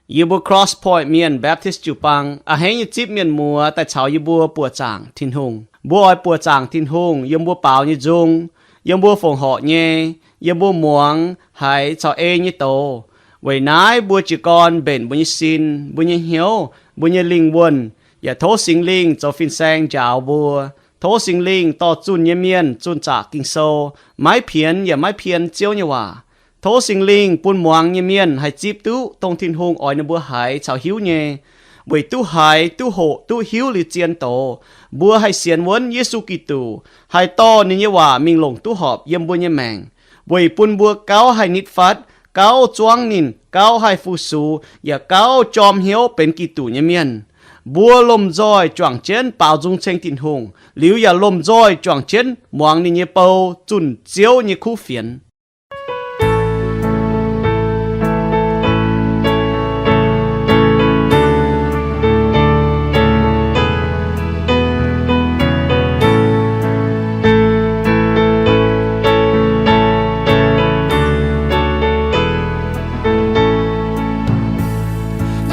Yie mbuo Cross Point Mienh Baptist jiu-baang a'hneiv nyei zipv mienh muoz daaih caux yie mbuo buoqc zaangc Tin-Hungh. Mbuo oix buoqc zaangc Tin-Hungh yiem mbuo baaux nyei nzung, yiem mbuo fongc horc nyei, yiem mbuo muangx haiz caux ei nyei doz. Weic naaiv mbuo jiez gorn mbenc mbuo nyei sin, mbuo nyei hnyouv, mbuo nyei lingh wuonh, yaac tov Singx Lingh zoux fin-saeng njaaux mbuo. Tov Singx Lingh dorh zunh nyei mienh zunh zaqc Ging-Sou, maiv pienx yaac maiv pien Ziouv nyei waac. Tov Singx Lingh bun muangx nyei mienh haih zipv duqv dongh Tin-Hungh oix ninh mbuo haiz caux hiuv nyei, weic duqv haiz, duqv hoqc, duqv hiuv liuz zien doz, mbuo haih sienx wuonv Yesu Giduc, haih dorh ninh nyei waac mingh longc duqv horpc yiem mbuo nyei maengc, weic bun mbuo gauh haih nitv fatv, gauh zuangv ninh, gauh haih fu-sux, yaac gauh jorm hnyouv benx Giduc nyei mienh. Mbuo lomh nzoih juangc jienv baaux nzung ceng Tin-Hungh, liuz yaac lomh nzoih juangc jienv muangx ninh nyei bou zunh Ziouv nyei kuv fienx.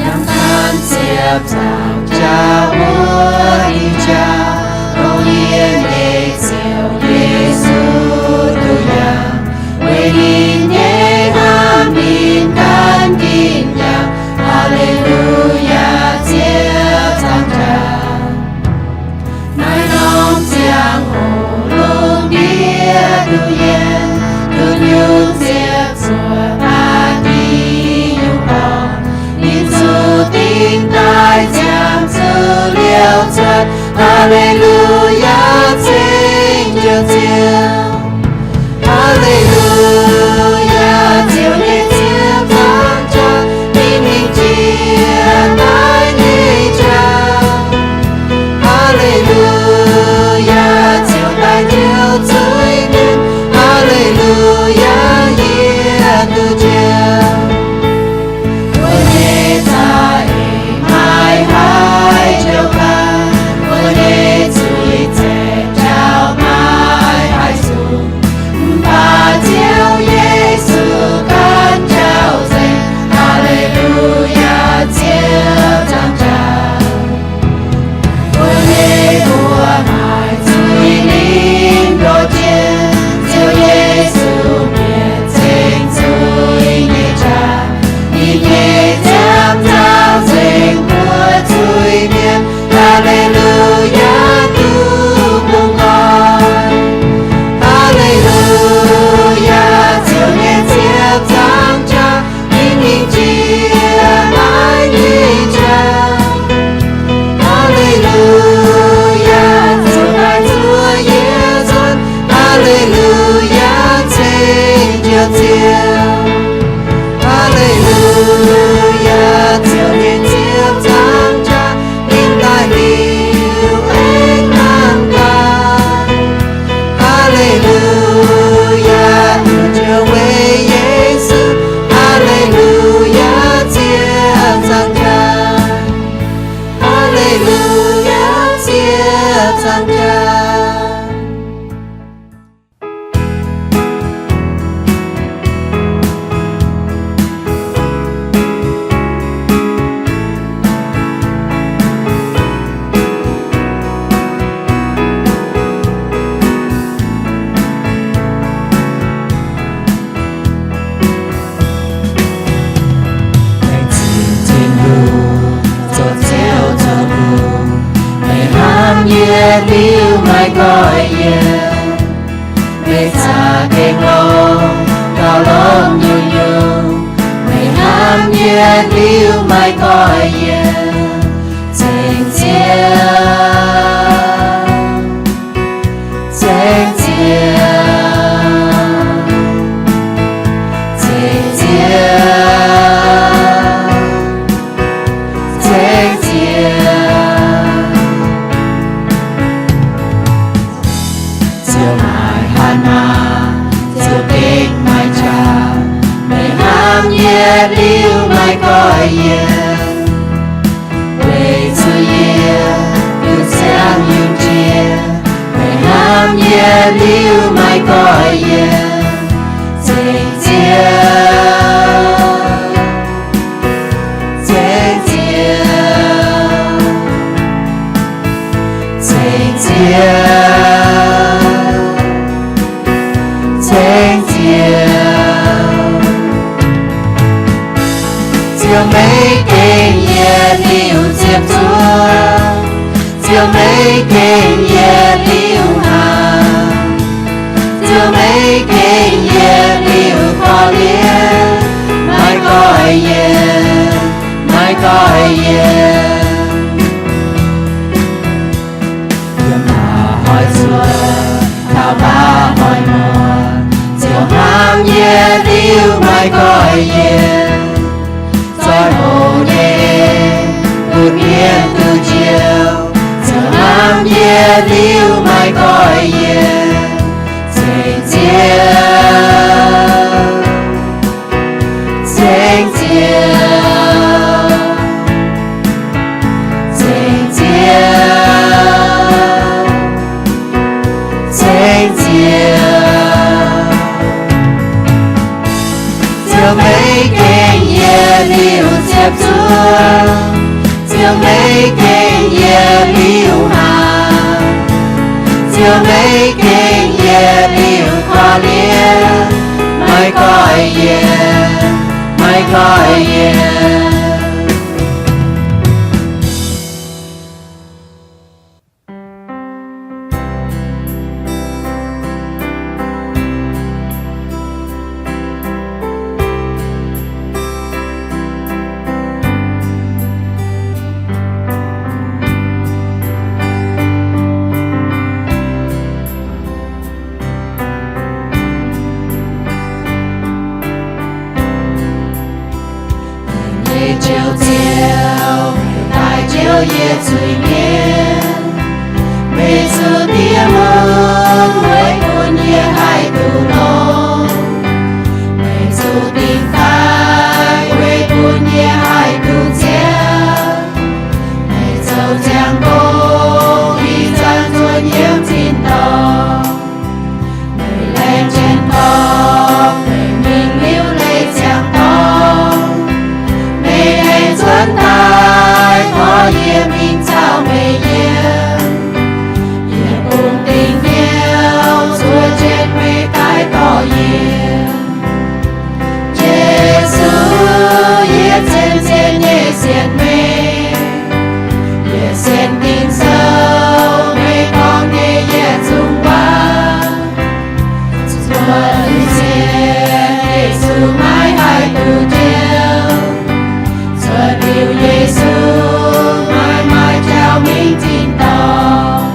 Nyanc gan ziepc nzaangc jaax wuov diuh jaax, dongh yie nyei Ziouv Yesu duqv yangh, weic ninh nyei hnamv ninh gan nqingh yangh. Haa^le^lu^yaa, ziepc nzaangc jaax. Naaiv norm ziangh hoc lungh ndiev duqv yiem, duqv nyungc ziepc zuoqc baac ninh nyungc dorngc. Ninh zuqc dingc daaih ziangh zuqc liouh cuotv. Haa^le^lu^yaa, ceng Ziouv, Ziouv. Haa^le^lu^yaa, Ziouv nyei ziepc nzaangc jaax, mingh mingh jiex naaiv nyei jaax. Haa^le^lu^yaa, Ziouv daaih njoux zuiz-mienh. Haa^le^lu^yaa, yie duqv njoux. Mbuo nyei za'eix maiv haih njoux gaax, mbuo nyei zuiz-zaengc jauv maiv haih zuqc. Mv baac Ziouv Yesu ganh jauv nzengc. Haa^le^lu^yaa, ziepc nzaangc jaax. Mbuo nyei buoz-haaix zuiz-lingh ndoh jiex, Ziouv Yesu mienh ceng zuiz nyei jaax. Ninh nyei ziepc nzaangc nzengc mbuo zuiz-mienh. Haa^le^lu^yaa, duqv bungx nqoi. Haa^le^lu^yaa, Ziouv nyei ziepc nzaangc jaax, mingh mingh jiex naaiv nyei jaax. Haa^le^lu^yaa, Ziouv daaih zuov yie cuotv. Haa^le^lu^yaa, ceng Ziouv, Ziouv. Haa^le^lu^yaa, Ziouv nyei ziepc nzaangc jaax, mingh daaih liuz aengx hnamv gaax. Haa^le^lu^yaa, Ziouv weic Yesu. Haa^le^lu^yaa, ziepc nzaangc jaax. Haa^le^lu^yaa, ziepc nzaangc jaax. Laengz zingh Tin-Hungh, zoux Ziouv zoux Hungh, meih hnamv yie liuz maiv goiv yie. Meih caux gengh longx, gauh longx nyungc-nyungc, meih hnamv yie liuz maiv goiv yie. Ceng Ziouv, ceng Ziouv, ceng Ziouv, ceng Ziouv. Ziouv maaih hatc maaz, Ziouv gengh maaih qaqv, meih hnamv yie liuz maiv goiv yie. Weic zuqc yie duqv ziangh yungz jiex, meih hnamv yie liuz maiv goiv yie. Ceng Ziouv, Ziouv, meih gengh yietc liuz ziepc zuoqv. Ziouv, meih gengh yietc liuz hnaangx. Ziouv, meih gengh yietc liuz korv-lienh. Maiv goiv yienx, maiv goiv yienx. Yiem mba'hnoi zuoqv taux mba'hnoi muoz, Ziouv hnamv yie liuz maiv goiv yienx. Zoih hoc nyei, bun mienh duqv njoux, Ziouv hnamv yie liuz maiv goiv yienx. Ceng Ziouv, ceng Ziouv, ceng Ziouv, ceng Ziouv. Ziouv, meih gengh yietc liuz ziepc zuoqv. Ziouv, meih gengh yietc liuz hnaangx. Ziouv, meih gengh yietc liuz korv-lienh. Maiv goiv yienx, maiv goiv yienx. Meih nyei Njoux Ziouv, meih daaih njoux yie zuiz-mienh. Meih zuqc diex mun weic bun yie haih duqv longx. Meih zuqc dingc daaih weic bun yie haih duqv nziaamv. Meih zoux ziangh gong ih zanc nzuonx yiem tin-dorngh. Meih laengz jienv dorngx, meih mingh liuz leiz ziangx dorngx. Meih aengx zuonx daaih tov yie mingh caux meih yiem. Yie bungx dingc hnyouv zuov jienv meih daaih dorh yie. Yesu, yie zien-zien nyei sienx meih. Yie sienx Ging-Sou, meih gorngv nyei yietc zungv waac. Zuov liuz sienx Yesu maiv haih duqv njoux. Zuov liuz Yesu maiv maaih jauv mingh tin-dorngh.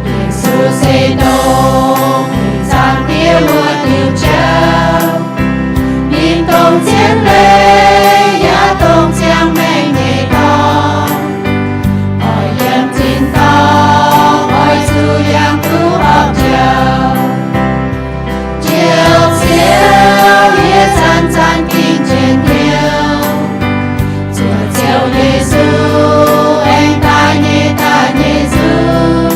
Yesu se dongh zaangc Diex wuov diuh jauv. Ninh dongh zien leiz yaac dongh ziangh maengc nyei dorngx. Oix yiem tin-dorngh oix zuqc yangh duqv horpc jauv. Njoux Ziouv, yie zanc-zanc gengh njien-youh. Zuov Ziouv Yesu aengx daaih nyei daaih nyei nzunc.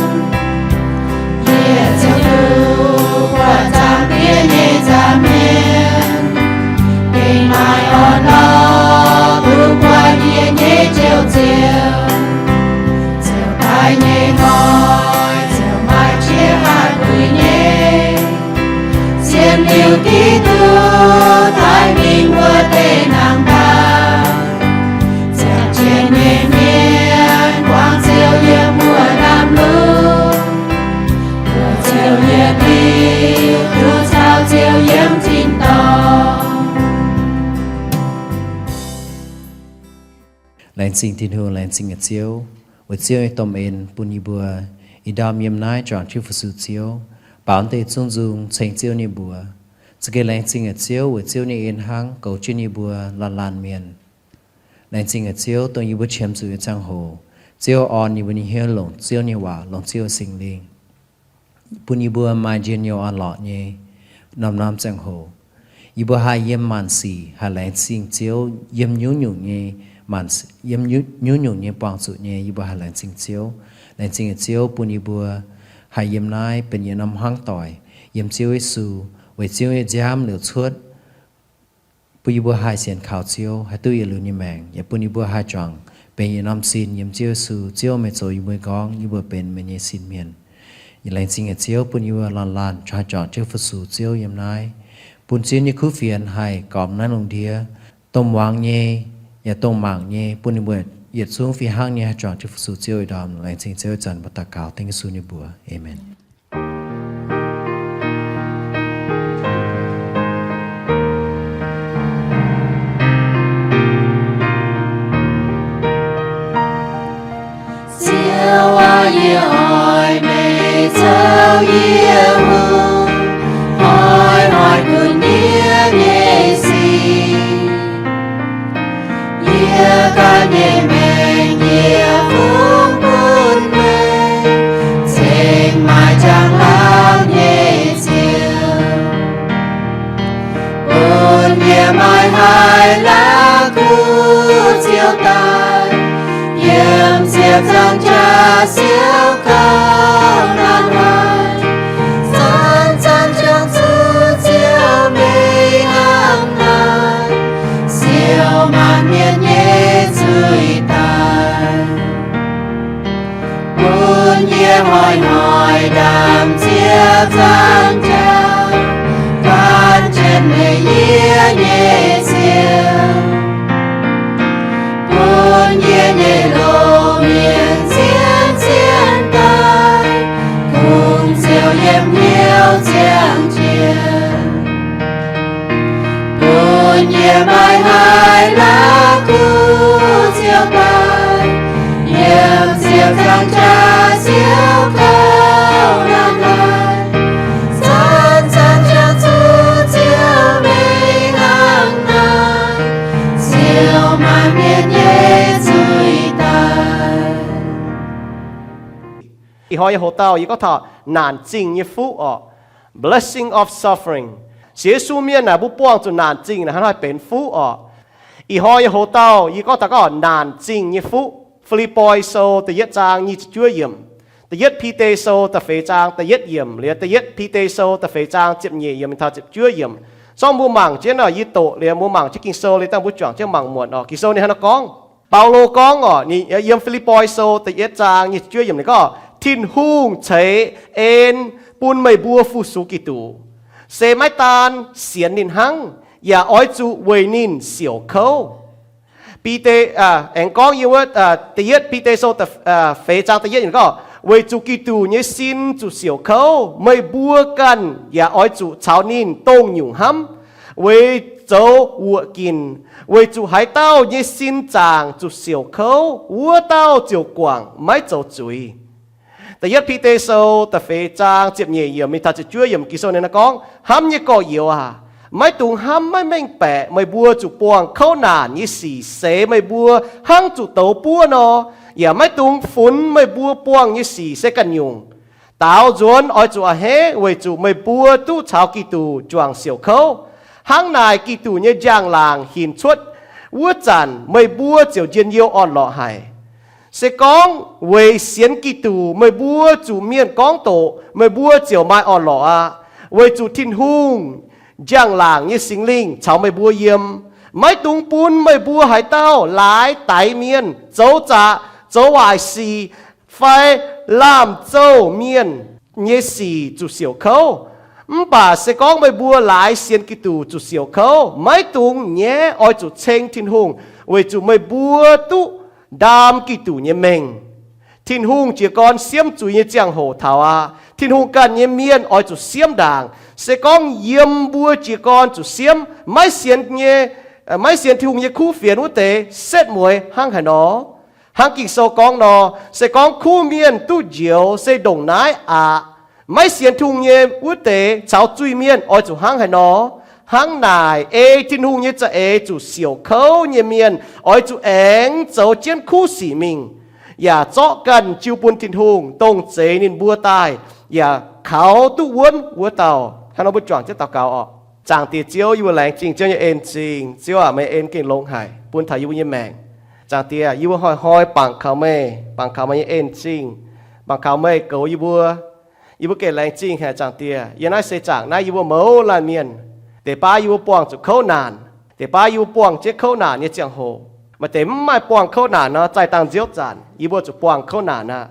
Yie ziouc duqv buatc zaangc Diex nyei nza'hmien, gengh maaih orn-lorqc duqv buatc yie nyei Njoux Ziouv. Ziouv daaih nyei hnoi ziouc maaih qiex haih puix nyei. Sienx liuz Giduc daaih mingh wuov deix nangh daaih, ziangh jienv nyei mienh buangh Ziouv yiem wuov lamh lungh. Mbuox Ziouv yietc liuz duqv caux Ziouv yiem tin-dorngh. Laengz zingh Tin-Hungh, laengz zingh nyei Ziouv, weic Ziouv nyei domh en bun yie mbuo ih ndorm yiem naaiv juangc jienv fu-sux Ziouv, baaux deix zungv nzung ceng Ziouv nyei mbuox. Za'gengh laengz zingh nyei Ziouv, weic Ziouv nyei en hnangv goux jienv yie mbuo laanh laanh mienh. Laengz zingh nyei Ziouv, dongh yie mbuo qiemx zuqc nyei ziangh hoc, Ziouv orn yie mbuo nyei hnyouv longc Ziouv nyei waac, longc Ziouv Singx Lingh, bun yie mbuo maaih njien-youh orn-lorqc nyei norm-norm ziangh hoc. Yie mbuo haih yiem maanc sic haih laengz zingh Ziouv yiem nyungc-nyungc nyei maanc, yiem nyungc-nyungc nyei buangh zuqc nyei, yie mbuo haih laengz zingh Ziouv. Laengz zingh nyei Ziouv, bun yie mbuo haih yiem naaiv benx yietc norm hmuangv doic yiem Ziouv Yesu, weic Ziouv nyei nziaamv liouc cuotv, bun yie mbuo haih sienx kaux Ziouv, haih duqv yietc liuz nyei maengc, yaac bun yie mbuo haih juangc benx yietc norm sin yiem Ziouv Yesu. Ziouv, meih zoux yie mbuo nyei gorngv, yie mbuo benx meih nyei sin mienh. Laengz zingh nyei Ziouv, bun yie mbuo laanh laanh haih juangc jienv fu-sux Ziouv yiem naaiv, bun Ziouv nyei kuv fienx haih gormx naaiv lungh ndiev, domh muangx nyei, yaac dongh mangc nyei, bun ninh mbuo yietc zungv fih hnangv nyei haih juangc jienv fu-sux Ziouv ih ndorm. Laengz zingh Ziouv ih zanc mbuo daux gaux dengv Yesu nyei mbuox. Aamen. Ziouv aac, yie oix meih zoux yie hungh, hnoi-hnoi gunv yie nyei sic. Yie ganh nyei maengc yie fungx bun meih, cingx maaih njang-laangc nyei Ziouv. Bun yie maaih haiz la'kuqv ziouc daaih, yiem ziepc nzaangc jaax siouc kouv naanc haic, zanc-zanc juangc zuqc Ziouv meih hnangv naaiv, siou maanc mienh nyei zuiz daaih. Bun yie hnoi-hnoi ndaamv ziepc nzaangc jaax, gan jienv meih yie nyei Ziouv. Bun yie nyei longx mienh zien zien daaih, kungx ziouc yiem hnyouv ziangh jiex. Bun yie maaih haiz la'kuqv ziouc daaih, yiem ziepc nzaangc jaax siouc kouv naanc haic, zanc-zanc juangc zuqc Ziouv meih hnangv naaiv, siou maanc mienh nyei zuiz daaih. Ih hnoi nyei hoc-dauh yie gorngv taux naanc zingh nyei fuqv orqc. Blessing of suffering. Sienx Yesu mienh naaic, mbuo buangh zuqc naanc zingh naaic hnangv haaix benx fuqv orqc. Ih hnoi nyei hoc-dauh yie gorngv taux gorngv naanc zingh nyei fuqv. Fi^lipv^poi Sou da'yietv zaang nyic ziepc juov yiemc, da'yietv Bide Sou da'feix zaang da'yietv yiemc, liuz da'yietv Bide Sou da'feix zaang ziepc nyeic yiemc taux ziepc juov yiemc. Zorqv mbuo mangc jienv orqc, yie doqc liuz mbuo mangc jienv Ging-Sou liuz dangh mbuo juangc jienv mangc muonc orqc. Ging-Sou ninh hnangv naaiv gorngv, Baulo gorngv orqc, ninh yiem Fi^lipv^poi Sou da'yietv zaang nyic ziepc juov yiemc ninh gorngv, Tin-Hungh ceix en bun meih mbuo fu-sux Giduc, se maiv daan sienx ninh hnangv, yaac oix zuqc weic ninh siouc kouv. Bide, aengx gorngv yiem wuov da'yietv Bide Sou feix zaang da'yietv yiemc gorngv, weic zuqc Giduc nyei sin zuqc siouc kouv, meih mbuo ganh yaac oix zuqc caux ninh dongh nyungc hnamv, weic zoux wuoqc ginc, weic zuqc haaix dauh nyei sin zaangc zuqc siouc kouv, wuov dauh ziouc guangc maiv zoux zuiz. Da'yietv Bide Sou da'feix zaang ziepc nyeic yiemc mingh taux ziepc juov yiemc Ging-Sou ninh gorngv, hnamv nyei gorx-youz aac, maiv dungx hnamv maiv mengh baeqc meih mbuo zuqc buangh kouv naanc nyei sic seix meih mbuo hnangv zuqc douz buov nor, yaac maiv dungx funx meih mbuo buangh nyei sic se ganh nyungc. Daaux nzuonx oix zuqc a'hneiv weic zuqc meih mbuo duqv caux Giduc juangc siouc kouv. Hnangv naaic Giduc nyei njang-laangc hinc cuotv wuov zanc meih mbuo ziouc njien-youh orn-lorqc haic. Se gorngv weic sienx Giduc meih mbuo zuqc mienh gorngv doqc, meih mbuo ziouc maaih orn-lorqc aqv. Weic zuqc Tin-Hungh njang-laangc nyei Singx Lingh caux meih mbuo yiem. Maiv dungx bun meih mbuo haaix dauh laaix daix mienh, zoux zaqc, zoux waaic sic, fai laamh zouh mienh nyei sic zuqc siouc kouv. Mv baac se gorngv meih mbuo laaix sienx Giduc zuqc siouc kouv, maiv dungx nyaiv oix zuqc ceng Tin-Hungh, weic zuqc meih mbuo duqv ndaam Giduc nyei mengh. Tin-Hungh jiez gorn siemv zuiz nyei ziangh hoc taux aqv. Tin-Hungh ganh nyei mienh oix zuqc siemv ndaangc. Se gorngv yiem mbuo jiez gorn zuqc siemv, maiv sienx nyei, maiv sienx Tin-Hungh nyei kuv fienx wuov deix setv mueiz hnangv haaix nor? Hnangv Ging-Sou gorngv nor, se gorngv kuv mienh duqv njoux se ndongc naaiv aqv. Maiv sienx Tin-Hungh nyei wuov deix caux zuiz-mienh oix zuqc hnangv haaix nor? Hnangv naaic, ei Tin-Hungh nyei za'eix zuqc siouc kouv nyei mienh oix zuqc aengx zoux jienv kuv sic mingh, yaac zorqv ganh jiu bun Tin-Hungh, dongh zeix ninh mbuo daaih yaac kaux duqv wuonv wuov dauh. Hnangv nor mbuo juangc jienv daux gaux orqc. Zaangc Diex Ziouv, yie mbuo laengz zingh Ziouv nyei en-zingh. Ziouv aac, meih en gengh longx haic bun taux yie mbuo nyei maengc. Zaangc Diex, yie mbuo hnoi-hnoi bangc kaux meih, bangc kaux meih nyei en-zingh, bangc kaux meih goux yie mbuo. Yie mbuo gengh laengz zingh haic, Zaangc Diex. Yiem naaiv seix zaangc naaiv yie mbuo mouz laanh mienh, deix baav yie mbuo buangh zuqc kouv naanc, deix baav yie mbuo buangh jienv kouv naanc nyei ziangh hoc. Maaih deix mv maaih buangh kouv naanc nor, zaih dangh nziouv zanc yie mbuo zuqc buangh kouv naanc aqv.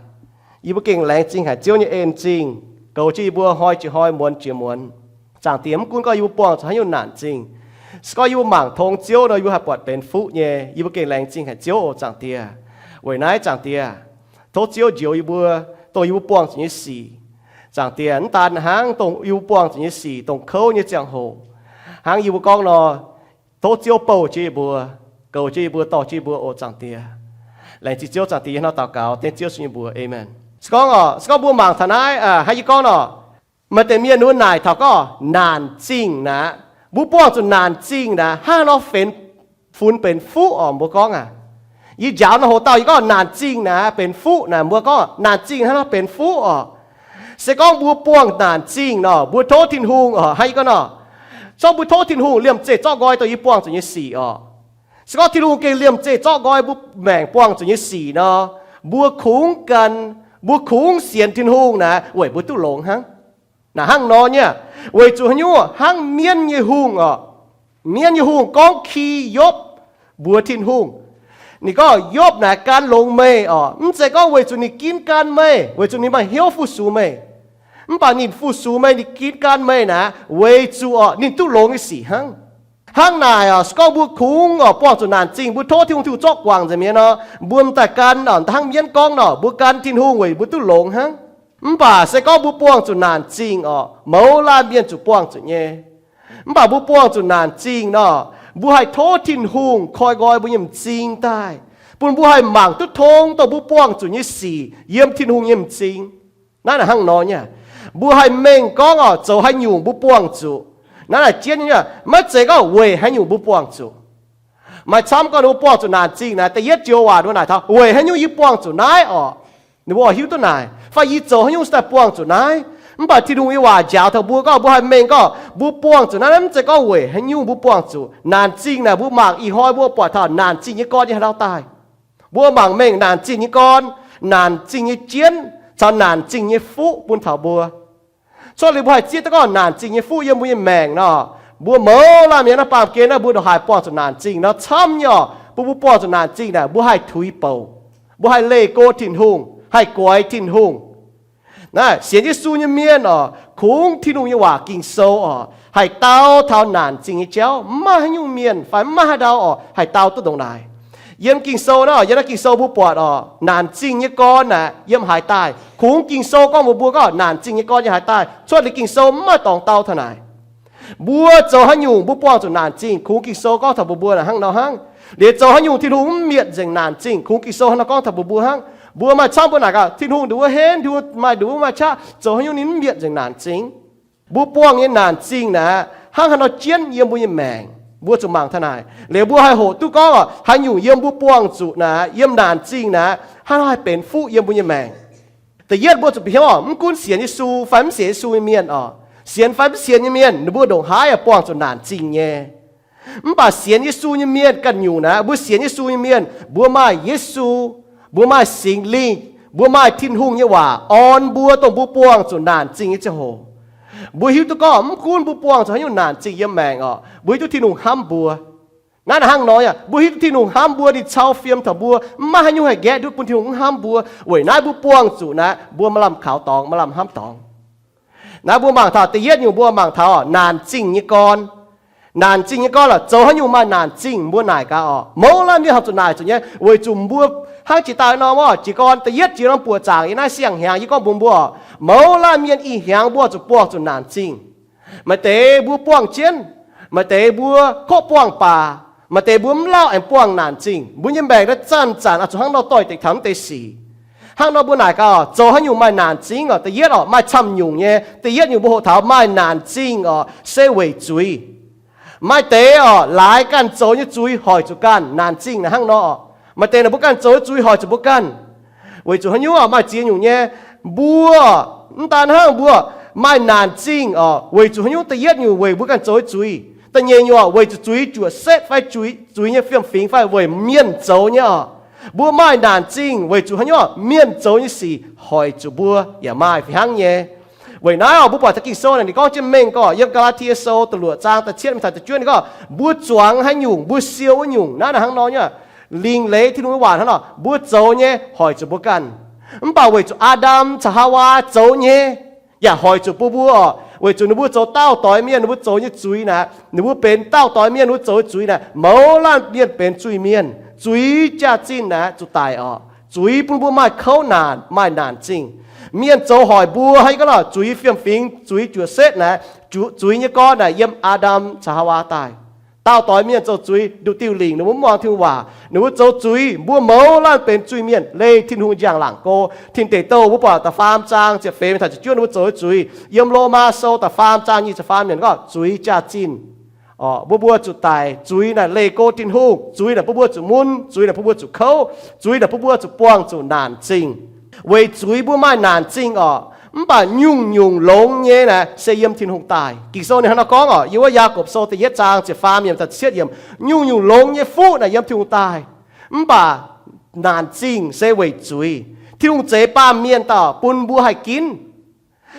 Yie mbuo gengh laengz zingh haic Ziouv nyei en-zingh, goux jienv yie mbuo hnoi jiex hnoi, muonz jiex muonz. Zaangc Diex, mv gunv gorngv yie mbuo buangh zuqc haaix nyungc naanc zingh, Se gorngv yie mbuo mangc tong Ziouv nor, yie mbuo haih buatc benx fuqv nyei. Yie mbuo gengh laengz zingh haic Ziouv oc, Zaangc Diex. Weic naaiv, Zaangc Diex, tov Ziouv njoux yie mbuo, dongh yie mbuo buangh zuqc nyei sic. Zaangc Diex, mv daan hnangv dongh yie mbuo buangh zuqc nyei sic, dongh kouv nyei ziangh hoc, hnangv yie mbuo gorngv nor, tov Ziouv bouh jienv yie mbuo, goux jienv yie mbuo, dorh jienv yie mbuo oc, Zaangc Diex. Laengz zingh Ziouv, Zaangc Diex, yie hnangv nor daux gaux dengv Ziouv Yesu nyei mbuox, aamen. Se gorngv oc, se gorngv mbuo mangc taux naaiv, hnangv yie gorngv nor, maaih deix mienh wuov naaic taux gorngv naanc zingh naaic, mbuo buangh zuqc naanc zingh naaic, hnangv nor benx, funx benx fuqv oc, mbuo gorngv aac. Yie njaaux nor hoc dauh yie gorngv naanc zingh naaic benx fuqv naaic, mbuo gorngv naanc zingh hnangv nor benx fuqv oc. Se gorngv mbuo buangh naanc zingh nor, mbuo tov Tin-Hungh oc, hnangv yie gorngv nor, zorqv mbuo tov Tin-Hungh liemh zeih zorqv nqoi dongh yie buangh zuqc nyei sic oc. Se gorngv Tin-Hungh gengh liemh zeih zorqv nqoi mbuo maengc buangh zuqc nyei sic nor, mbuo kungx gan, mbuo kungx sienx Tin-Hungh naaic weic mbuo duqv longx hnangv. Naaic hnangv nor nyei, weic zuqc haaix nyungc? Hnangv mienv nyei hungh oc. Mienv nyei hungh gorngv ki Yopv mbuox Tin-Hungh. Ninh gorngv, Yopv naaic gan longx meih oc. Mv zeiz gorngv weic zuqc ninh ginv gan meih, weic zuqc ninh maaih hnyouv fu-sux meih. Mv baac ninh fu-sux meih, ninh ginv gan meih naaic weic zuqc oc, ninh duqv longx nyei sic hnangv. Hnangv naaic oc, se gorngv mbuo kungx oc buangh zuqc naanc zingh, mbuo tov Tin-Hungh, Tin-Hungh zorqv guangc nzengc mi'aqv nor, mbuo m'daaih gan oc, hnangv mienv gorngv nor, mbuo gan Tin-Hungh weic mbuo duqv longx hnangv. Mv baac se gorngv mbuo buangh zuqc naanc zingh oc, mouz laanh mienh zuqc buangh zuqc nyei. Mv baac mbuo buangh zuqc naanc zingh nor, mbuo haih tov Tin-Hungh koi nqoi mbuo nyei m'zing daaih, bun mbuo haih mangc duqv tong dongh mbuo buangh zuqc nyei sic yiem Tin-Hungh nyei m'zing. Naaiv naaic hnangv nor nyei. Mbuo haih mengh gorngv oc, zoux haaix nyungc mbuo buangh zuqc. Naaiv naaic jienv nyei, maiv zeiz gorngv weic haaix nyungc mbuo buangh zuqc. Maaih camv gorngv ninh mbuo buangh zuqc naanc zingh naaic, da'yietv joux waac ninh mbuo naaic taux, weic haaix nyungc yie buangh zuqc naaiv oc. Ninh mbuo oix hiuv duqv naaic, fai yie zoux haaix nyungc se daaih buangh zuqc naaiv. Mv baac Tin-Hungh nyei waac njaaux taux mbuo gorngv mbuo haih mengh gorngv mbuo buangh zuqc naaiv, mv zeiz gorngv weic haaix nyungc mbuo buangh zuqc. Naanc zingh naaic mbuo mangc ih hnoi mbuo buatc taux naanc zingh nyei gorn nyei haaix dauh daaih. Mbuo mangc mengh naanc zingh nyei gorn, naanc zingh nyei jienv caux naanc zingh nyei fuqv bun taux mbuo. Cuotv liuz mbuo haih zieqv duqv gorngv naanc zingh nyei fuqv yiem mbuo nyei maengc nor, mbuo mouz laanh mienh naaiv baamh gen naaiv mbuo ndongc haaix buangh zuqc naanc zingh nor, camv nyei oc. Bun mbuo buangh zuqc naanc zingh naaic, mbuo haih tuix bouc, mbuo haih leih go Tin-Hungh, haih goix Tin-Hungh. Naaiv sienx Yesu nyei mienh oc, kungx Tin-Hungh nyei waac Ging-Sou oc, haih dau taux naanc zingh nyei jauv. Mv maaih haaix nyungc mienh fai mv maaih haaix ndau oc haih dau duqv ndongc naaic. Yiem Ging-Sou naaiv, yiem naaiv Ging-Sou mbuo buatc oc, naanc zingh nyei gorn naaic yiem haaix daaih? Kungx Ging-Sou gorngv mbuox mbuo gorngv naanc zingh nyei gorn yiem haaix daaih. Cuotv liuz Ging-Sou mv maaih dorngx dau taux naaic. Mbuo zoux haaix nyungc mbuo buangh zuqc naanc zingh, kungx Ging-Sou gorngv taux mbuox mbuo naaic hnangv nor hnangv. Liuz zoux haaix nyungc Tin-Hungh mv mietc nzengc naanc zingh, kungx Ging-Sou hnangv nor gorngv taux mbuox mbuo hnangv. Mbuo maaih camv mbuo naaic gaax, Tin-Hungh nduqc wuov henv, nduqc wuov maaih henv, maaih qaqv, zoux haaix nyungc ninh mv mietc nzengc naanc zingh. Mbuo buangh nyei naanc zingh naaic hnangv haaix nor jienv yiem mbuo nyei maengc, mbuo zuqc mangc taux naaic. Liuz mbuo haih hoqc duqv gorngv oc, haaix nyungc yiem mbuo buangh zuqc naaic, yiem naanc zingh naaic, hnangv haaix haih benx fuqv yiem mbuo nyei maengc. Da'yietv mbuo zuqc bieqc hnyouv oc, mv gunv sienx Yesu fai mv sienx Yesu nyei mienh oc, sienx fai mv sienx nyei mienh, ninh mbuo ndongc haaix yaac buangh zuqc naanc zingh nyei. Mv baac sienx Yesu nyei mienh ganh nyungc naaic, mbuo sienx Yesu nyei mienh, mbuo maaih Yesu, mbuo maaih Singx Lingh, mbuo maaih Tin-Hungh nyei waac orn mbuo, dongh mbuo buangh zuqc naanc zingh nyei ziangh hoc. Mbuo hiuv duqv gorngv mv gunv mbuo buangh zuqc haaix nyungc naanc zingh yiem maengc oc, mbuo hiuv duqv Tin-Hungh hnamv mbuo. Naaiv naaic hnangv nor yaac mbuo hiuv duqv Tin-Hungh hnamv mbuo, ninh cau fiem taux mbuo, mv maaih haaix nyungc haih nqaeqv nduqv bun Tin-Hungh mv hnamv mbuo. Weic naaiv mbuo buangh zuqc naaic, mbuo maaih lamh kaux dorngx, maaih lamh hnamv dorngx. Naaiv mbuo mangc taux da'yietv nyungc, mbuo mangc taux naanc zingh nyei gorn. Naanc zingh nyei gorn lorqc, zoux haaix nyungc maaih naanc zingh, mbuo naaic gaax oc. Mouz laanh mienh horpc zuqc naaic zuqc nyei, weic zuqc mbuo hnangv jiex daaih norm oc, jiez gorn da'yietv jiex norm buoqc zaangc yiem naaiv siang-hnyangx, yie gorngv mbuox mbuo oc, mouz laanh mienh ih hnyangx mbuo zuqc buangh zuqc naanc zingh. Maaih deix mbuo buangh jienv, maaih deix mbuo kov buangh baac, maaih deix mbuo mv lauh aengx buangh naanc zingh. Mbuo nyei maengc naaiv zanc-zanc oix zuqc hnangv nor doix-dekc taux mv deix sic. Hnangv nor mbuo naaic gaax oc, zoux haaix nyungc maaih naanc zingh oc. Da'yietv oc, maaih camv nyungc nyei. Da'yietv nyungc mbuo hoqc taux maaih naanc zingh oc, se weic zuiz. Maaih deix oc, laaix ganh zoux nyei zuiz hoic zuqc ganh, naanc zingh naaic hnangv nor oc. Maaih deix naaic mbuo ganh zoux nyei zuiz hoic zuqc mbuo ganh. Weic zuqc haaix nyungc oc, maaih ziex nyungc nyei. Mbuo mv daan hnangv, mbuo maaih naanc zingh oc, weic zuqc haaix nyungc? Da'yietv nyungc weic mbuo ganh zoux nyei zuiz. Da'nyeic nyungc oc, weic zuqc zuiz juoqc setv fai zuiz, zuiz nyei fiem-fingx fai weic mienh zoux nyei oc. Mbuo maaih naanc zingh weic zuqc haaix nyungc? Mienh zoux nyei sic hoic zuqc mbuo yaac maaih fih hnangv nyei. Weic naaiv oc, mbuo buatc taux Ging-Sou naaic ninh gorngv jienv mengh gorngv yiem Gaa^laa^tie Sou da'luoqc zaang da'cietv mingh taux da'juov ninh gorngv, mbuo zuangx haaix nyungc, mbuo siou wuov nyungc. Naaiv naaic hnangv nor nyei. Lingh leiz Tin-Hungh nyei waac hnangv nor, mbuo zoux nyei hoic zuqc mbuo ganh. Mv baac weic zuqc Aa^ndam caux Haawaa zoux nyei yaac hoic zuqc mbuo mbuo oc. Weic zuqc ninh mbuo zoux daauh doix mienh, ninh mbuo zoux nyei zuiz naaic, ninh mbuo benx daauh doix mienh, ninh mbuo zoux zuiz naaic, mouz laanh mienh benx zuiz-mienh. Zuiz jaax-zinh naaic zuqc daic oc. Zuiz bun mbuo maaih kouv naanc, maaih naanc zingh. Mienh zoux hoic mbuo, haaix nyungc gorngv lorqc, zuiz fiem-fingx, zuiz juoqc setv naaic, zuiz nyei gorn naaic yiem Aa^ndam caux Haawaa daaih. Daauh doix mienh zoux zuiz, nduqc diuh lingc ninh mbuo mv muangx Tin-Hungh waac, ninh mbuo zoux zuiz, mbuo mouz laanh benx zuiz-mienh, leih Tin-Hungh njang-laangc go. Tin Deic Douh mbuo buatc da'faam zaang ziepc feix mingh taux ziepc juov ninh mbuo zoux zuiz. Yiem Lomaa Sou da'faam zaang nyic ziepc faam yiemc gorngv zuiz jaax-zinh. Mbuo mbuo zuqc daic. Zuiz naaic leih go Tin-Hungh. Zuiz naaic bun mbuo zuqc mun. Zuiz naaic bun mbuo zuqc kouv. Zuiz naaic bun mbuo zuqc buangh zuqc naanc zingh. Weic zuiz mbuo maaih naanc zingh oc. Mv baac nyungc-nyungc longx nyei naaic se yiem Tin-Hungh daaih. Ging-Sou ninh hnangv nor gorngv oc, yiem wuov Yaagorpc Sou da'yietv zaang ziepc faam yiemc taux ziepc cietv yiemc, nyungc-nyungc longx nyei fuqv naaic yiem Tin-Hungh daaih. Mv baac naanc zingh se weic zuiz. Tin-Hungh zeix baamh mienh daaih bun mbuo haih ginv.